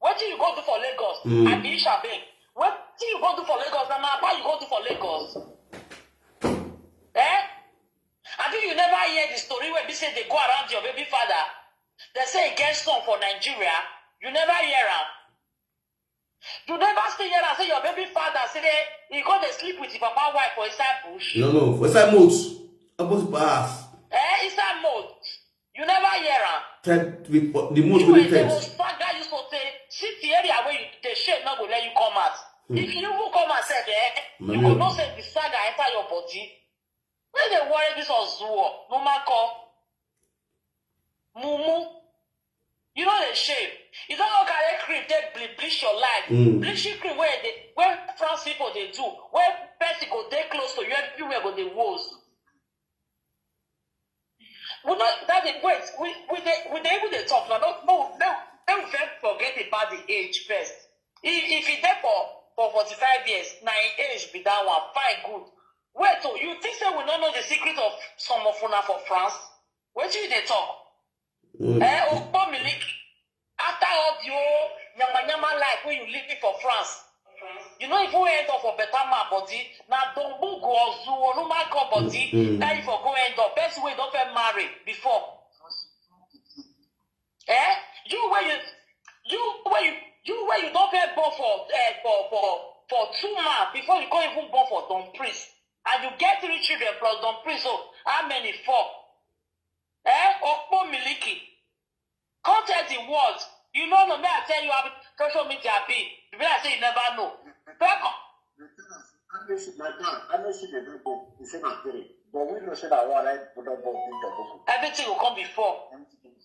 Wetin you go do for Lagos? Mm. I be Ishan, babe. Wetin you go do for Lagos? Na Aba you go do for Lagos. Eh? Abi you never hear the story wey be say dey go around your baby father? They say he get son for Nigeria. You never hear am. You never still hear am say your baby father say he go dey sleep with him papa wife for inside bush. No, no, for inside moat, opposite pass. Eh, inside moat. You never hear am. Tell with the moat You wey were dey the tent. Most saga you so say see the area where you the shade not go let you come out. If you even come out sef, eh, you Mami go o. Know say the saga enter your body. When they worry this ozuo, no matter. Mumu. You know the shame. You don't go carry cream take ble- bleach your life. Mm. Bleaching cream where they where France people they do, where person go dey close to you, everywhere go dey woes. We not that dey wait. We we dey we dey even dey talk now. No no no. Don't first forget about the age first. If if you there for for forty five years, na him age be that one. Fine, good. Wait, so you think say we don't know the secret of some of una for France? Wetin you dey talk? Mm. Eh, Okpo Miliki. After all the whole yama yama life wey you live for France, you no even end up for better man body. Na Dombu go Ozu Onuma go body. Mm. Now you for go end up. Person wey don first marry before. Eh? You where you you where you you where you don first born for eh, for for for two man before you come even born for Don Priest. And you get three children plus Don Priest. So how many? Four. Eh? Okpo Miliki. Come tell the world. You no know, may I tell you how social media be. You be like say you never know. Welcome. Aleshi, my dad, Aleshi dey don born. He say na three. But we know say na one, like, we don born big double. Everything will come before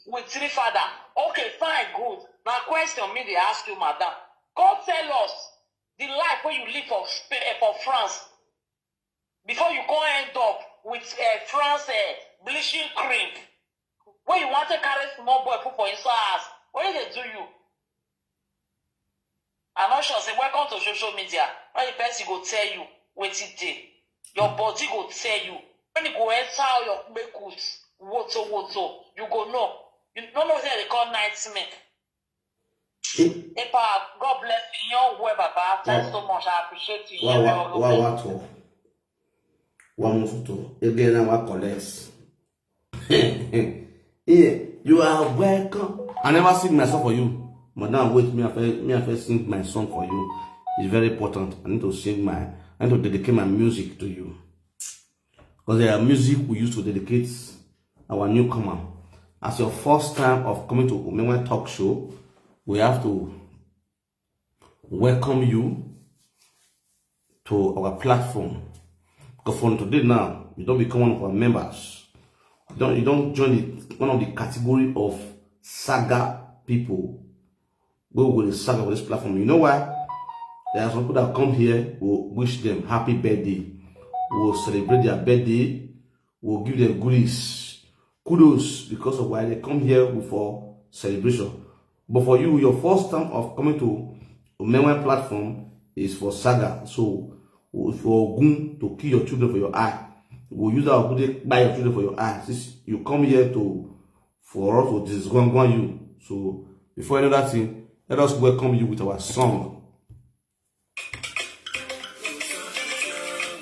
with three father. Okay, fine, good. My question me they ask you, madam. Come tell us the life where you live for Spain, eh, for France. Before you come end up with uh, France uh, bleaching cream. When you want to carry small boy put for inside house, what did they do you? I'm not sure. Say welcome to social media. When the person go tell you what it did, your body go tell you. When it go enter all your kpekus, woto woto, you go know. You don't know what they call nightmare. Epa, God bless you. Young boy, Baba. Thanks so much. I appreciate you. Wa Hear me wa all wa over. Wa to. Wa mufuto. Again, I wa collect. Yeah, you are welcome. I never sing my song for you. Madam, wait, me I first, me I first sing my song for you. It's very important. I need to sing my, I need to dedicate my music to you. Because there are music we used to dedicate our newcomer. As your first time of coming to Omenwe Talk Show, we have to welcome you to our platform. Because from today now, you don't become one of our members. You don't, you don't join the, one of the category of saga people. We will saga for this platform. You know why? There are some people that come here, we wish them happy birthday. We will celebrate their birthday. We will give them goodies. Kudos because of why they come here for celebration. But for you, your first time of coming to Omenwe platform is for saga. So, for Ogun to kill your children for your eye, we will use our good buy your children for your eye. Since you come here to for us to disgwangwan you. So, before another thing, let us welcome you with our song.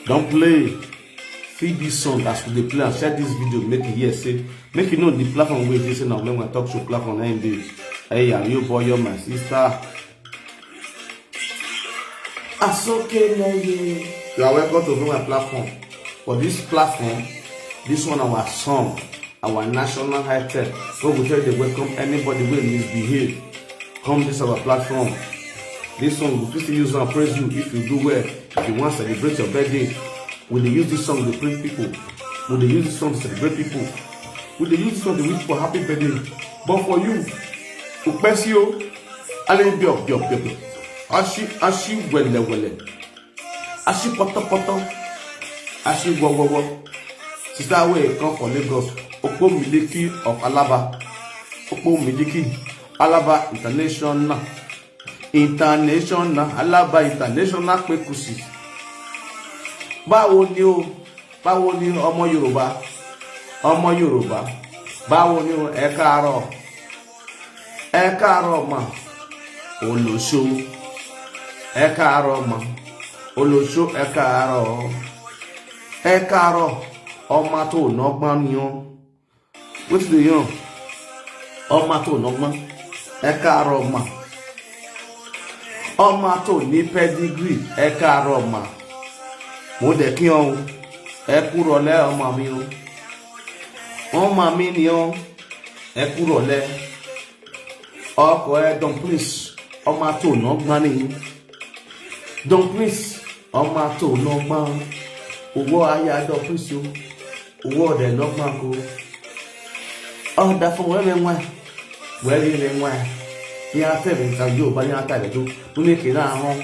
Don't play. Feed this song as we dey play and share this video. Make it here say, make you know the platform wey dey say na when I talk show platform na im dey. Hey, are you boy? You're my sister. Asoke Neye. You are welcome to my platform. For this platform, this one our song, our national item. We go tell you to welcome anybody wey misbehave. Come this our platform. This song we fit still use and praise you if you do well. If you want to celebrate your birthday, we dey use this song to praise people. We dey use this song to celebrate people. We dey use this song to wish for happy birthday. But for you, upesio, ale bio bio bio bio. Ashi ashi wele wele. Ashi poto poto. Ashi wo wo wo. Sister wey come for Lagos, Okpo Miliki of Alaba. Okpo Miliki, Alaba International. International, Alaba International Kpekusi. Báwo ni o? Báwo ni ọmọ Yorùbá? Ọmọ Yorùbá. Báwo ni o? Ẹ káàárọ̀. Ẹ káàárọ̀ mà. Olóṣó. Ẹ káàárọ̀ mà. Olóṣó, ẹ káàárọ̀. Ẹ káàárọ̀. Ọmọ tó nọ́gbọ́n ni o. Wetin dey yarn? Ọmọ tó nọ́gbọ́n. Ẹ káàárọ̀ mà. Ọmọ tó ní pedigree, ẹ káàárọ̀ mà. Mo dẹ̀ kí ọ o. Ẹ kúrọ̀lẹ́ ọmọ mi o. Ọmọ mi ni ọ. Ẹ kúrọ̀lẹ́. Ọkọ ẹ Don Prince, ọmọ tó ná gbá ni. Don Prince, ọmọ tó ná gbá. Owó aya Don Prince o. Owó ọ̀dẹ̀ ná gbá ko. Ọ̀dà fún wẹ́rẹ́ wọn. Wẹ́rẹ́ wọn. Ní atẹ̀rẹ̀ nǹkan yóò bá ní atẹ̀rẹ̀ tó. Nínú èké náà hàn.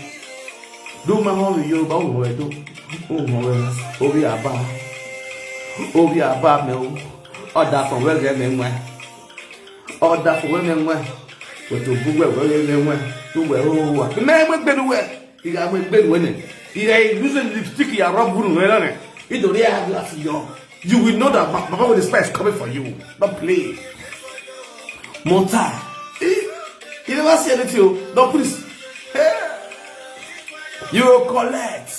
Ló máa hàn mí yóò bá òun rẹ̀ tó. Òun rẹ̀ orí àbá. Orí àbá mi o. Ọ̀dà fún wẹ́rẹ́ mi wọn. Ọ̀dà fún wẹ́rẹ́ mi wọn. Wẹ̀tò gbogbo ẹ̀ wẹ́rẹ́ mi wọn. Tó wẹ̀ ó wà. Mẹ́ẹ̀mẹ́ gbẹ̀rù wẹ̀. Ìyá mi gbẹ̀rù wẹ̀ nì. Ìyá ìlú sẹ̀ lipstick ìyá rọ́bùrù rẹ̀ lọ́nà. Nítorí àgbà fi yọ. You will know that Ba-, Baba with the spice coming for you. Don't play. Mota. Eh? You never see anything o. No, please. Eh? You will collect.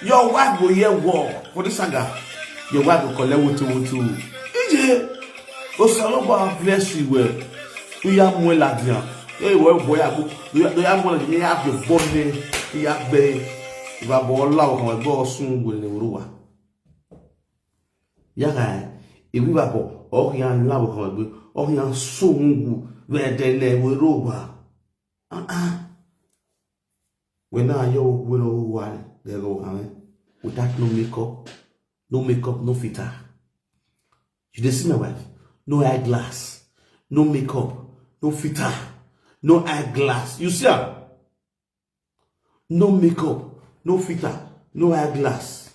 Your wife go hear war for this saga. Your wife go collect wutu wutu. Ije. Osaloba bless you well. Uya muela dia. Hey, well, boy, I go. Uya, uya muela dia. Ya be born. Ya be. Iba bola o kan go sun wele ruwa. Yaga, iwi ba bo. O ya la o kan go. O ya so ngu. We de ne we ruwa. Ah ah. When I yo we no one, they go come. Without no makeup, no makeup, no filter. You dey see my wife? No eyeglass, no makeup, no filter, no eyeglass. You see her? No makeup, no filter, no eyeglass.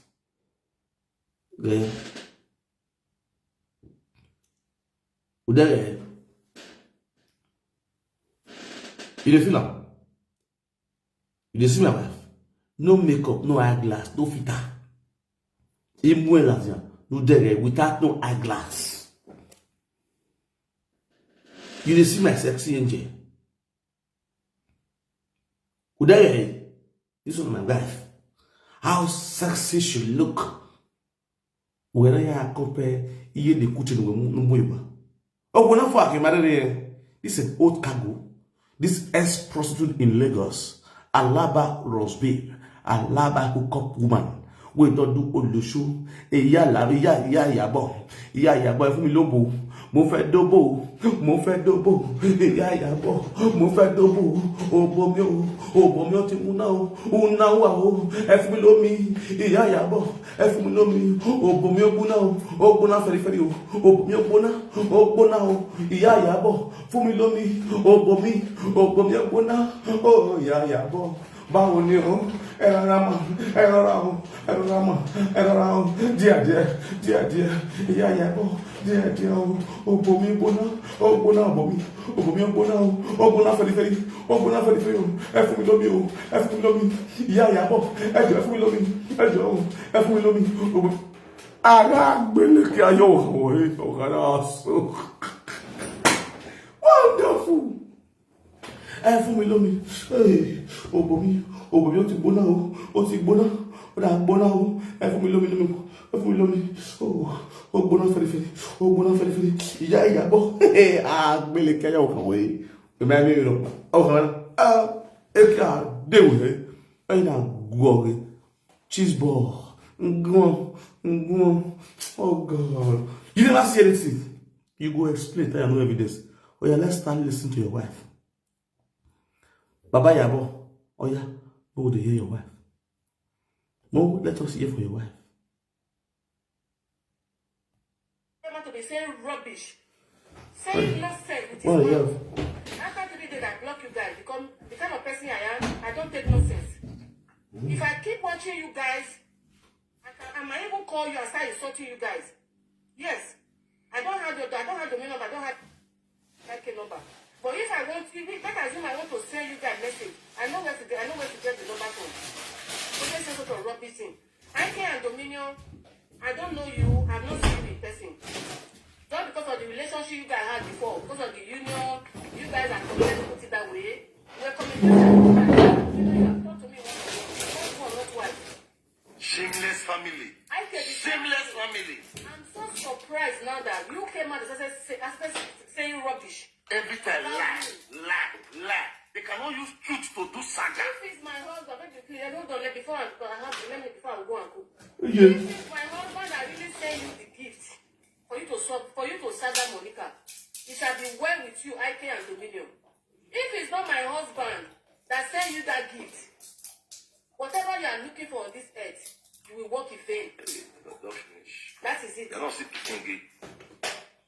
Yeah. Udere. You dey feel am? You dey see my wife? No makeup, no eyeglass, no filter. Imwe lazia, no dere without no eyeglass. You dey see my sexy angel? Udere, this one my wife. How sexy she look. Whether you compare iye the kuchi no mbuiba. Oh, when I fuck him, I don't know. This is old cargo. This ex-prostitute in Lagos, Alaba Rosby, Alaba hookup woman. We don't do Olushu. Iya la, iya, iya, yabo. Iya, yabo. Ẹ fún mi lóbo. Mo fẹ́ dóbò. Mo fẹ́ dóbò. Iya, yabo. Mo fẹ́ dóbò. Obo mi o. Obo mi o ti mú náà o. Ó náà wà o. Ẹ fún mi lómi. Iya, yabo. Ẹ fún mi lómi, òbò mi ó gbóná o, ó gbóná fẹ̀rífẹ̀rí o, òbò mi ó gbóná, ó gbóná o, ìyá Ìyábọ̀, fún mi lómi, òbò mi, òbò mi ó gbóná, ó ìyá Ìyábọ̀, báwo ni o, ẹ rọra mọ̀, ẹ rọra o, ẹ rọra mọ̀, ẹ rọra o, díẹ̀díẹ̀, díẹ̀díẹ̀, ìyá Ìyábọ̀, díẹ̀díẹ̀ o, òbò mi gbóná, ó gbóná òbò mi, òbò mi ó gbóná o, ó gbóná fẹ̀rífẹ̀rí, ó gbóná fẹ̀rífẹ̀rí o, ẹ fún mi lómi o, ẹ fún mi lómi, ìyá Ìyábọ̀, ẹ jọ̀ọ́ ẹ fún mi lómi, ẹ jọ̀ọ́ o, ẹ fún mi lómi, òbò. Ara gbélé kí ayọ̀ wọ̀ wọ̀nyí, ọ̀kadà sọ. Wonderful. Ẹ fún mi lómi. Hey, òbò mi, òbò mi ó ti gbóná o, ó ti gbóná, ó dà gbóná o. Ẹ fún mi lómi, lómi, ẹ fún mi lómi. Oh, ó gbóná fẹ̀rífẹ̀rí, ó gbóná fẹ̀rífẹ̀rí. Ìyá Ìyábọ̀, agbélé kẹ́yà ọkàn wẹ̀. Èmi àmì ìrọ̀, ọkàn rẹ̀, ah, ẹ kí a dé wẹ̀. Ẹ yìí náà gbọ́ rẹ̀. Cheese ball. Ngwon, ngwon. Oh God. You never see anything. You go explain, tell you no evidence. Oh yeah, let's start listening to your wife. Baba Yabo, oh yeah, go to hear your wife. No, let us hear from your wife. Come out to be saying rubbish. Saying nonsense with his mouth. After three days, I block you guys because the kind of person I am, I don't take nonsense. If I keep watching you guys, I can, I might even call you and start insulting you guys. Yes, I don't have your, I don't have your number, I don't have I K number. But if I want, if, let's assume I want to send you guys message. I know where to get, I know where to get the number from. Don't say sort of rubbish thing. I K and Dominion, I don't know you, I've not seen you in person. Just because of the relationship you guys had before, because of the union, you guys are coming, let me put it that way. We're coming to you. You know, you have talked to me once before, not one, not twice. Shameless family. I K, shameless family. I'm so surprised now that you came out and started say, started saying rubbish. Every time, lie, lie, lie. They cannot use truth to do saga. If it's my husband, let me clear. Hold on, let before I go, I have let me before I go and cook. Yeah. If it's my husband that really send you the gift for you to sub for you to saga Monica, it shall be well with you, I K and Dominion. If it's not my husband that send you that gift, whatever you are looking for on this earth, you will walk in vain. Don't finish. That is it. You're not still picking gay.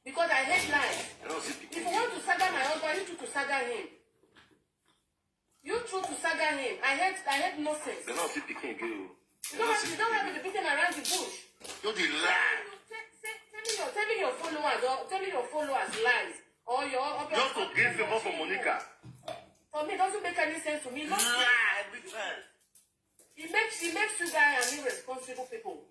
Because I hate lies. You're not still If picking you gay. Want to saga my husband, you too to saga him. You too to saga him. I hate I hate nonsense. You're not still picking gay. You don't have you don't have to be beaten around the bush. Don't dey lie. Tell, tell, tell me your tell me your followers or tell me your followers lies or your or Just to gain favor for Monica. For me, it doesn't make any sense to me. Not Lie every time. It makes it makes you guys and me responsible people.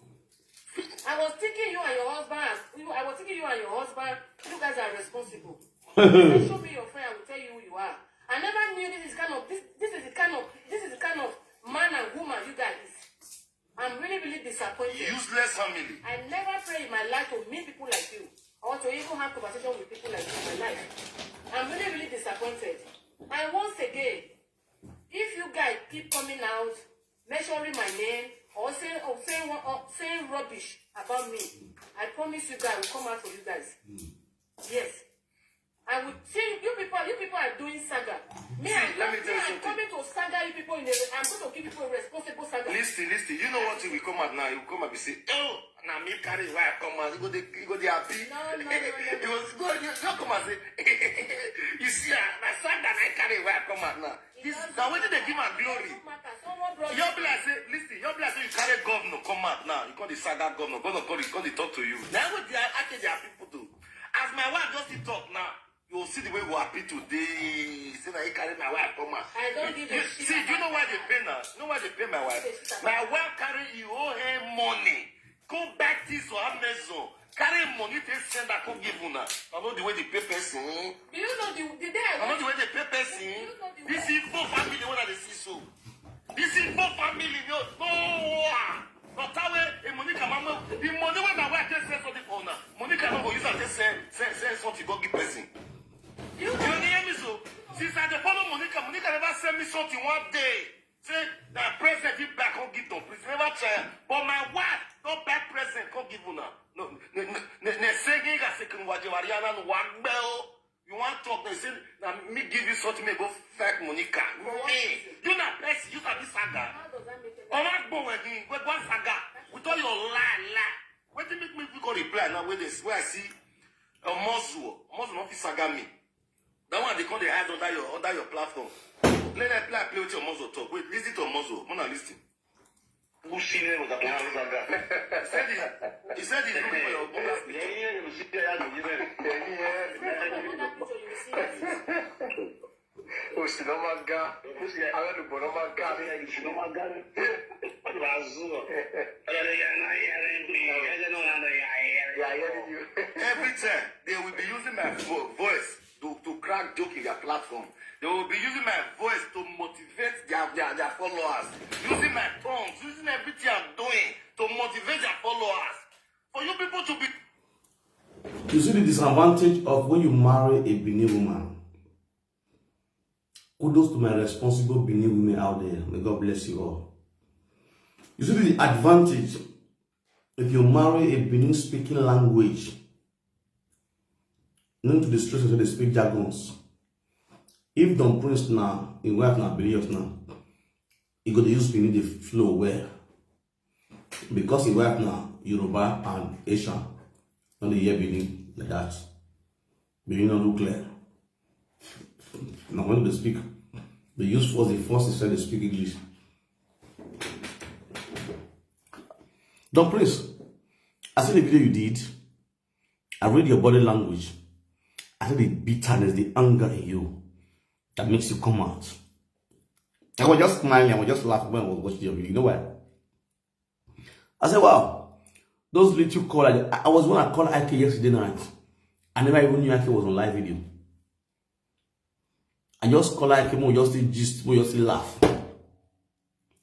I was thinking you and your husband, as- you, I was thinking you and your husband, you guys are responsible. Show me your friend, I will tell you who you are. I never knew this is kind of this this is the kind of this is the kind of man and woman you guys is. I'm really really disappointed. Useless family. I never pray in my life to meet people like you or to even have conversation with people like you in my life. I'm really really disappointed. And once again, if you guys keep coming out, mentioning my name, or saying or saying one- or saying rubbish about me, I promise you guys, I will come out for you guys. Yes. I will see you people. You people are doing saga. Me, See, I'm, let me me, tell you I'm something. Coming to saga you people in the. I'm going to give people a responsible saga. Listen, listen. You know what will come out now? You come out and say, "Oh, now me carry wife come out." You go dey, you go dey happy. No, no, no, no. It was go. You, you come and say, "You see, ah, my son that I carry wife come out now." This now wetin dey give am glory. Doesn't matter. Someone brought Your be like say, listen. Your be like say you carry governor come out now. You call the saga governor. Governor call you, call the talk to you. Now what they are asking their people do? As my wife just dey talk now, you will see the way we happy today. Say na he carry my wife come out. I don't give a You- shit See, do you know why about they that. Pay now? You know why they pay my wife? Give a shit about My wife carry you owe her money. Go back this or Amazon. Carry money to send that come give una. I know the way they pay person. Do you know the, the day I I know went the way they pay person. Do you know the This Igbo family wey I dey see so. This Igbo family no no ah. But how wey a Monica mama, the money wey my wife take send something for una, Monica no go use am take send send send something go give person. You You dey hear me so? Since I dey follow Monica, Monica never send me something one day. Say na present he buy come give them. Please never try am. But my wife don buy present come give una. No, ne ne ne ne singing a second waje Mariana no wa gbe o. You wan talk? They say na me give you something, me go fake Monica. Me, you na person, you sabi saga. How does that make any Ọmọ agbọ̀n ẹ̀yìn gbẹgbọ́n saga with all your lie lie. Wetin make me go reply now wey dey wey I see Omozuo, Omozuo no fit saga me. That one dey come dey hide under your under your platform. Let them play play with your Omozuo talk. Wait, listen to Omozuo. Mona listen. He said he, he said he's looking for your Omozuo speaker. Another picture you will see that is Òsì ló máa ga. Alálùbọ̀ ló máa ga. Yàyẹ́ nínú. Every time they will be using my vo- voice to, to crack joke in their platform. They will be using my voice to motivate their, their, their followers. Using my tongues, using everything I'm doing to motivate their followers. For you people to be You see the disadvantage of when you marry a Benin woman. Kudos to my responsible Benin women out there. May God bless you all. You see the advantage if you marry a Benin speaking language, known to the streets where they speak jargons. If Don Prince now, his wife now, Benin now, he go dey use Benin the flow well. Because his wife now, Yoruba and Asian, no dey hear Benin like that. Benin no look clear. Now when they speak, they use force, the force instead they speak English. Don Prince, I see the video you did. I read your body language. I see the bitterness, the anger in you that makes you come out. I was just smiling, I was just laughing when I was watching your video. You know why? I said, wow, those little call. I, I was when I called I K yesterday night. I never even knew I K was on live video. I just call I K, mo just still gist, mo just still laugh.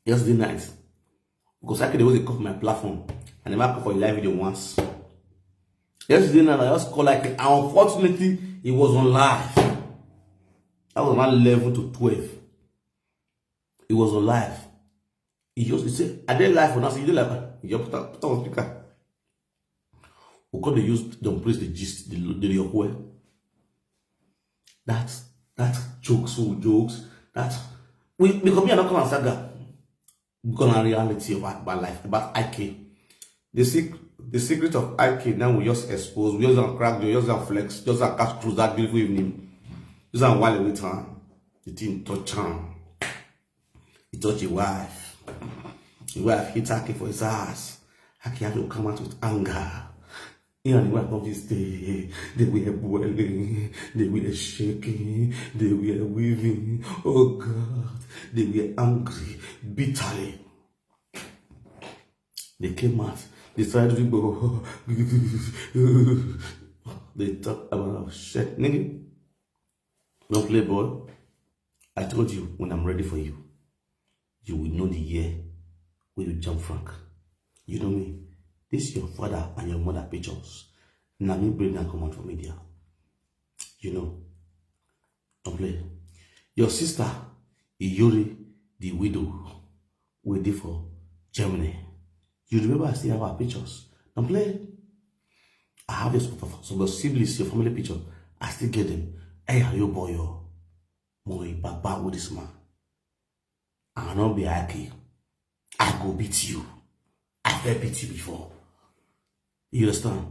Yesterday night. Because I K dey always dey come for my platform. I never come for a live video once. Yesterday night, I just call I K. And unfortunately, he was on live. That was around eleven to twelve. He was on live. He just he said, "I dey live for now." So you dey live. You just put on, put on speaker. We could dey use dem place the gist, the the your well. That that jokes, so jokes. That we because me I don't come and saga. Because na reality of about life, about I K. The sec the secret of I K now we just expose, we just don't crack, we just don't flex, just don't catch cruise that beautiful evening. Just don't while with time. The thing touch him. He touch his wife. His wife hit Aki for his ass. Aki have to come out with anger. He and the wife don't fit stay. They were boiling. They were shaking. They were weaving. Oh God. They were angry, bitterly. They came out. They started to go. They talk about shit. Nigga, don't play ball. I told you when I'm ready for you, you will know the year where you jump Frank. You know me. This is your father and your mother pictures. Now me bring them come out for media. You know. Don't play. Your sister, Iyori, the widow, will be for Germany. You remember I still have our pictures. Don't play. I have your some of your siblings, your family picture. I still get them. Hey, are you boy? Yo, boy, baba with this man. I no be Aki. I go beat you. I feel beat you before. You understand?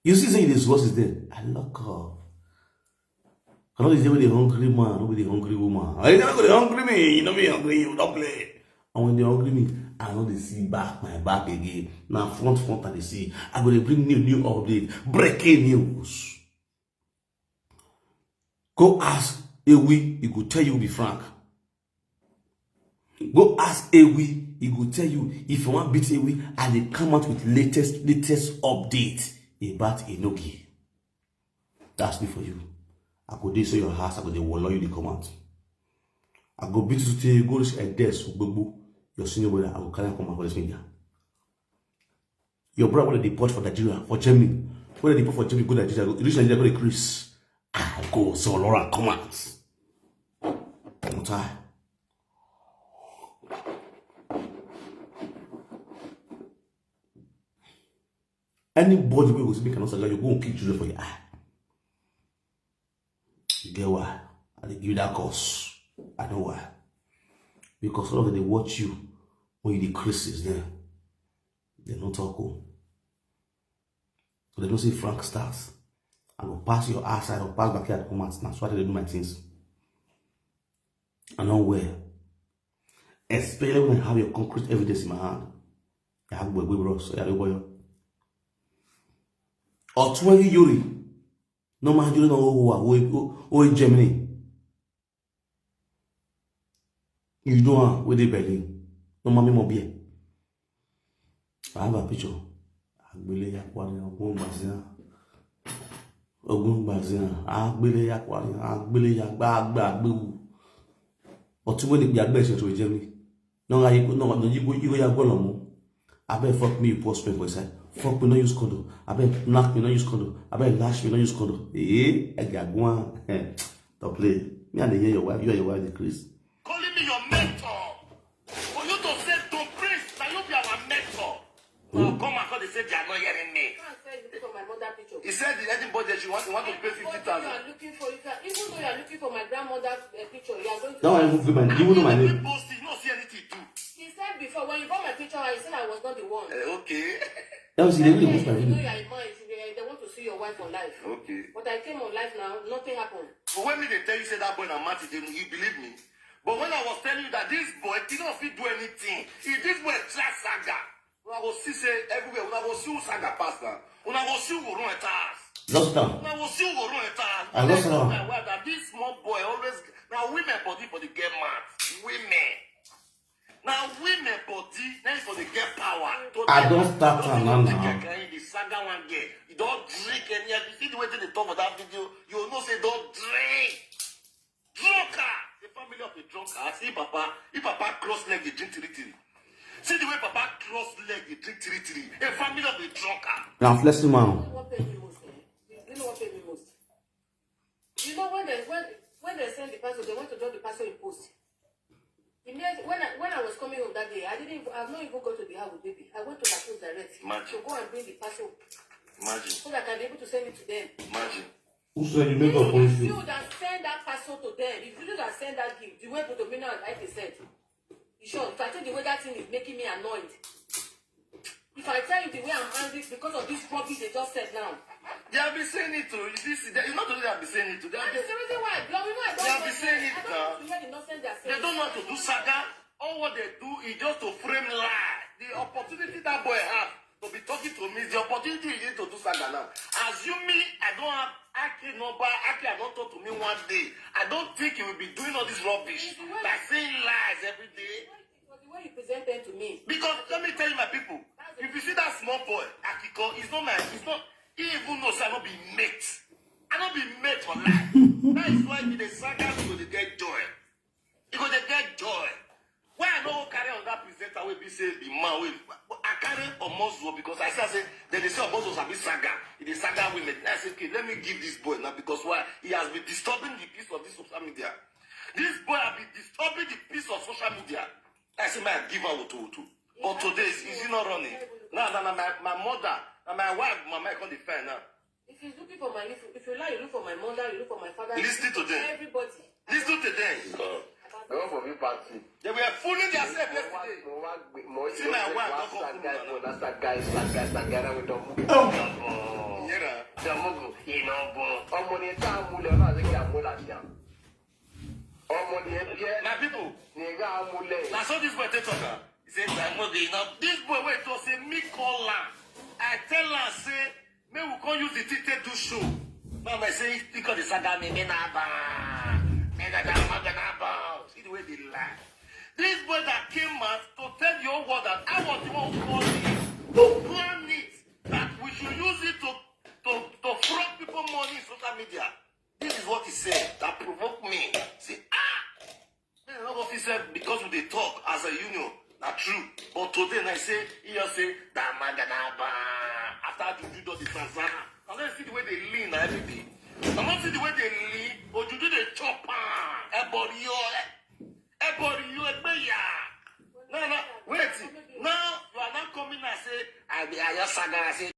You see, say this was is there. I lock up. I know the day with the hungry man, no be the hungry woman. I never go the hungry me. You know me hungry. You don't play. And when they hungry me, I know they see back my back again. Now front front and they see. I go to bring new new update, breaking news. Go ask Ewi, he go tell you be frank. Go ask Ewi, he go tell you if you want beat Ewi, and they come out with latest latest update about Enogi. That's me for you. I go dey so your house, I go dey wallow you, they come out. I go beat you today, go reach a desk, Gbogbo, your senior brother, I go carry am come out for this media. Your brother wey dey deport for Nigeria, for Germany. Wey dey deport for Germany, go Nigeria, go reach Nigeria, go dey Chris. I go so Laura come out. I'm tired. Anybody wey go say make I no saga, you go kick children for your eye. You get why? I dey give you that cause. I know why. Because all of them dey watch you when you dey craze since then. They no talk o. So they no say Frank start. I go pass your ass, I go pass backyard come out. Na so I dey do my things. I know where. Especially when I have your concrete evidence in my hand. I have Gbegbe bros, I have Boyo. Or twenty Yuri. No man, you don't know who are who in Germany. You don't know where they Berlin. No man, me more beer. I have a picture. Agbele ya kwani ogun gbazia. Ogun gbazia. Agbele ya kwani. Agbele ya gba gba gbewu. Or twenty be agbe to Germany. No, I go, no, no, you go, you go, you go, no more. I bet fuck me, you post me for side. Fuck me, no use condom. I bet knock me, no use condom. I bet lash me, no use condom. Eh, I got one. Don't play. Me and the hear your wife, you and your wife, the Chris. Calling me your mentor. For you to say, "Don't praise, now you be our mentor." Now come and come, they say they are not hearing me. Go and sell it for my mother picture. He said the anybody that you want, you want to pay fifty thousand. What you are looking for, if you are, even though you are looking for my grandmother uh, picture, you are going to. That one even good man. You won't know my name. Post it, you not see anything do. He said before, when you bought my picture, he said I was not the one. Uh, okay. That was the way they post my video. You know you are a man, you should be, they want to see your wife on live. Okay. But I came on live now, nothing happened. But when me they tell you say that boy na mati, then you believe me. But when I was telling you that this boy, he don't fit do anything. If this boy try saga, una go see say everywhere, una go see who saga pass now. Una go see who go run enter house. Lost am. Una go see who go run enter house. I lost am. My wife that this small boy always, now women body for the get mad. Women. Now women body, now for the get power. I don't start am now. The saga one girl. You don't drink any. You see the way they talk for that video. You know say don't drink. Drunker. The family of the drunker. See papa. If papa cross leg, they drink three three. See the way papa cross leg, they drink three three. A family of the drunker. Now flexing man. You know what pay me most? Eh? You know what pay me most? You know when they when when they send Imagine. Go and bring the parcel Imagine. So that I can be able to send it to them. Imagine. Who said you make up for If you? You that send that parcel to them, if you that send that gift, the way Potomina like they said, you sure? If I tell you the way that thing is making me annoyed, if I tell you the way I'm angry because of this rubbish they just said now, They have been saying it to you. This is it's not only they have been saying it to. They have that is been, the reason why. Blow, we know I They have don't been saying it I now. Don't know the nonsense they are saying. They don't know how to do saga. All what they do is just to frame lie. The opportunity that boy have to be talking to me is the opportunity he need to do saga now. Assuming I don't have Aki number, Aki have not talked to me one day. I don't think he will be doing all this rubbish by saying lies every day. It was the way you presented to me. Because let me tell you, my people, if you see that small boy, Akiko, he's not my, he's not, he even knows I not be mate. I not be mate for life. That is why with the saga, you go dey get joy. You go dey get joy. Why I no go carry on that presenter wey be say be man wey I carry Omozuo because I see say dem dey say Omozuo sabi saga. He dey saga women. I say, okay, let me give this boy now because why? He has been disturbing the peace of this social media. This boy has been disturbing the peace of social media. I say, man, give her woto woto. But today, is, is he not running? Now, now, now my, my mother, now my wife, my mama come dey find now. If he's looking for my, if, if you like, you look for my mother, you look for my father. Listen to them. Everybody. Listen to them. Go for me party. They were fooling themselves yesterday. Mo wá gbé mo See my wife, wá don't come sad guy cool for that sad guy sad guy sad guy that we don move. You hear that? Don move. You know, bro. Ọmọ ni tá a mú lọ náà ṣe kí a mú làṣà. Ọmọ ni ẹ bí ẹ My people, ní ká a mú lẹ. na so this boy take talk am. He say, "That movie, you know, this boy wey talk say me call am. I tell am say make we come use the thing take do show." Now I say he call the saga me me na ba me na da ma na ba. See the way they lie. This boy that came out to tell the whole world that I was the one who called him to plan it that we should use it to to to fraud people money in social media. This is what he said that provoked me. Say, ah, man, I no go fit sef because we dey talk as a union. Na true. But today na say he just say that man gonna ban after Juju don dey transfer. I don see the way they lean na everything. I don see the way they lean. Ojuju dey chop am. Everybody yo, everybody yo, egbe ya. No, no, wait. Now you are not coming and say I be Aya Saga. I say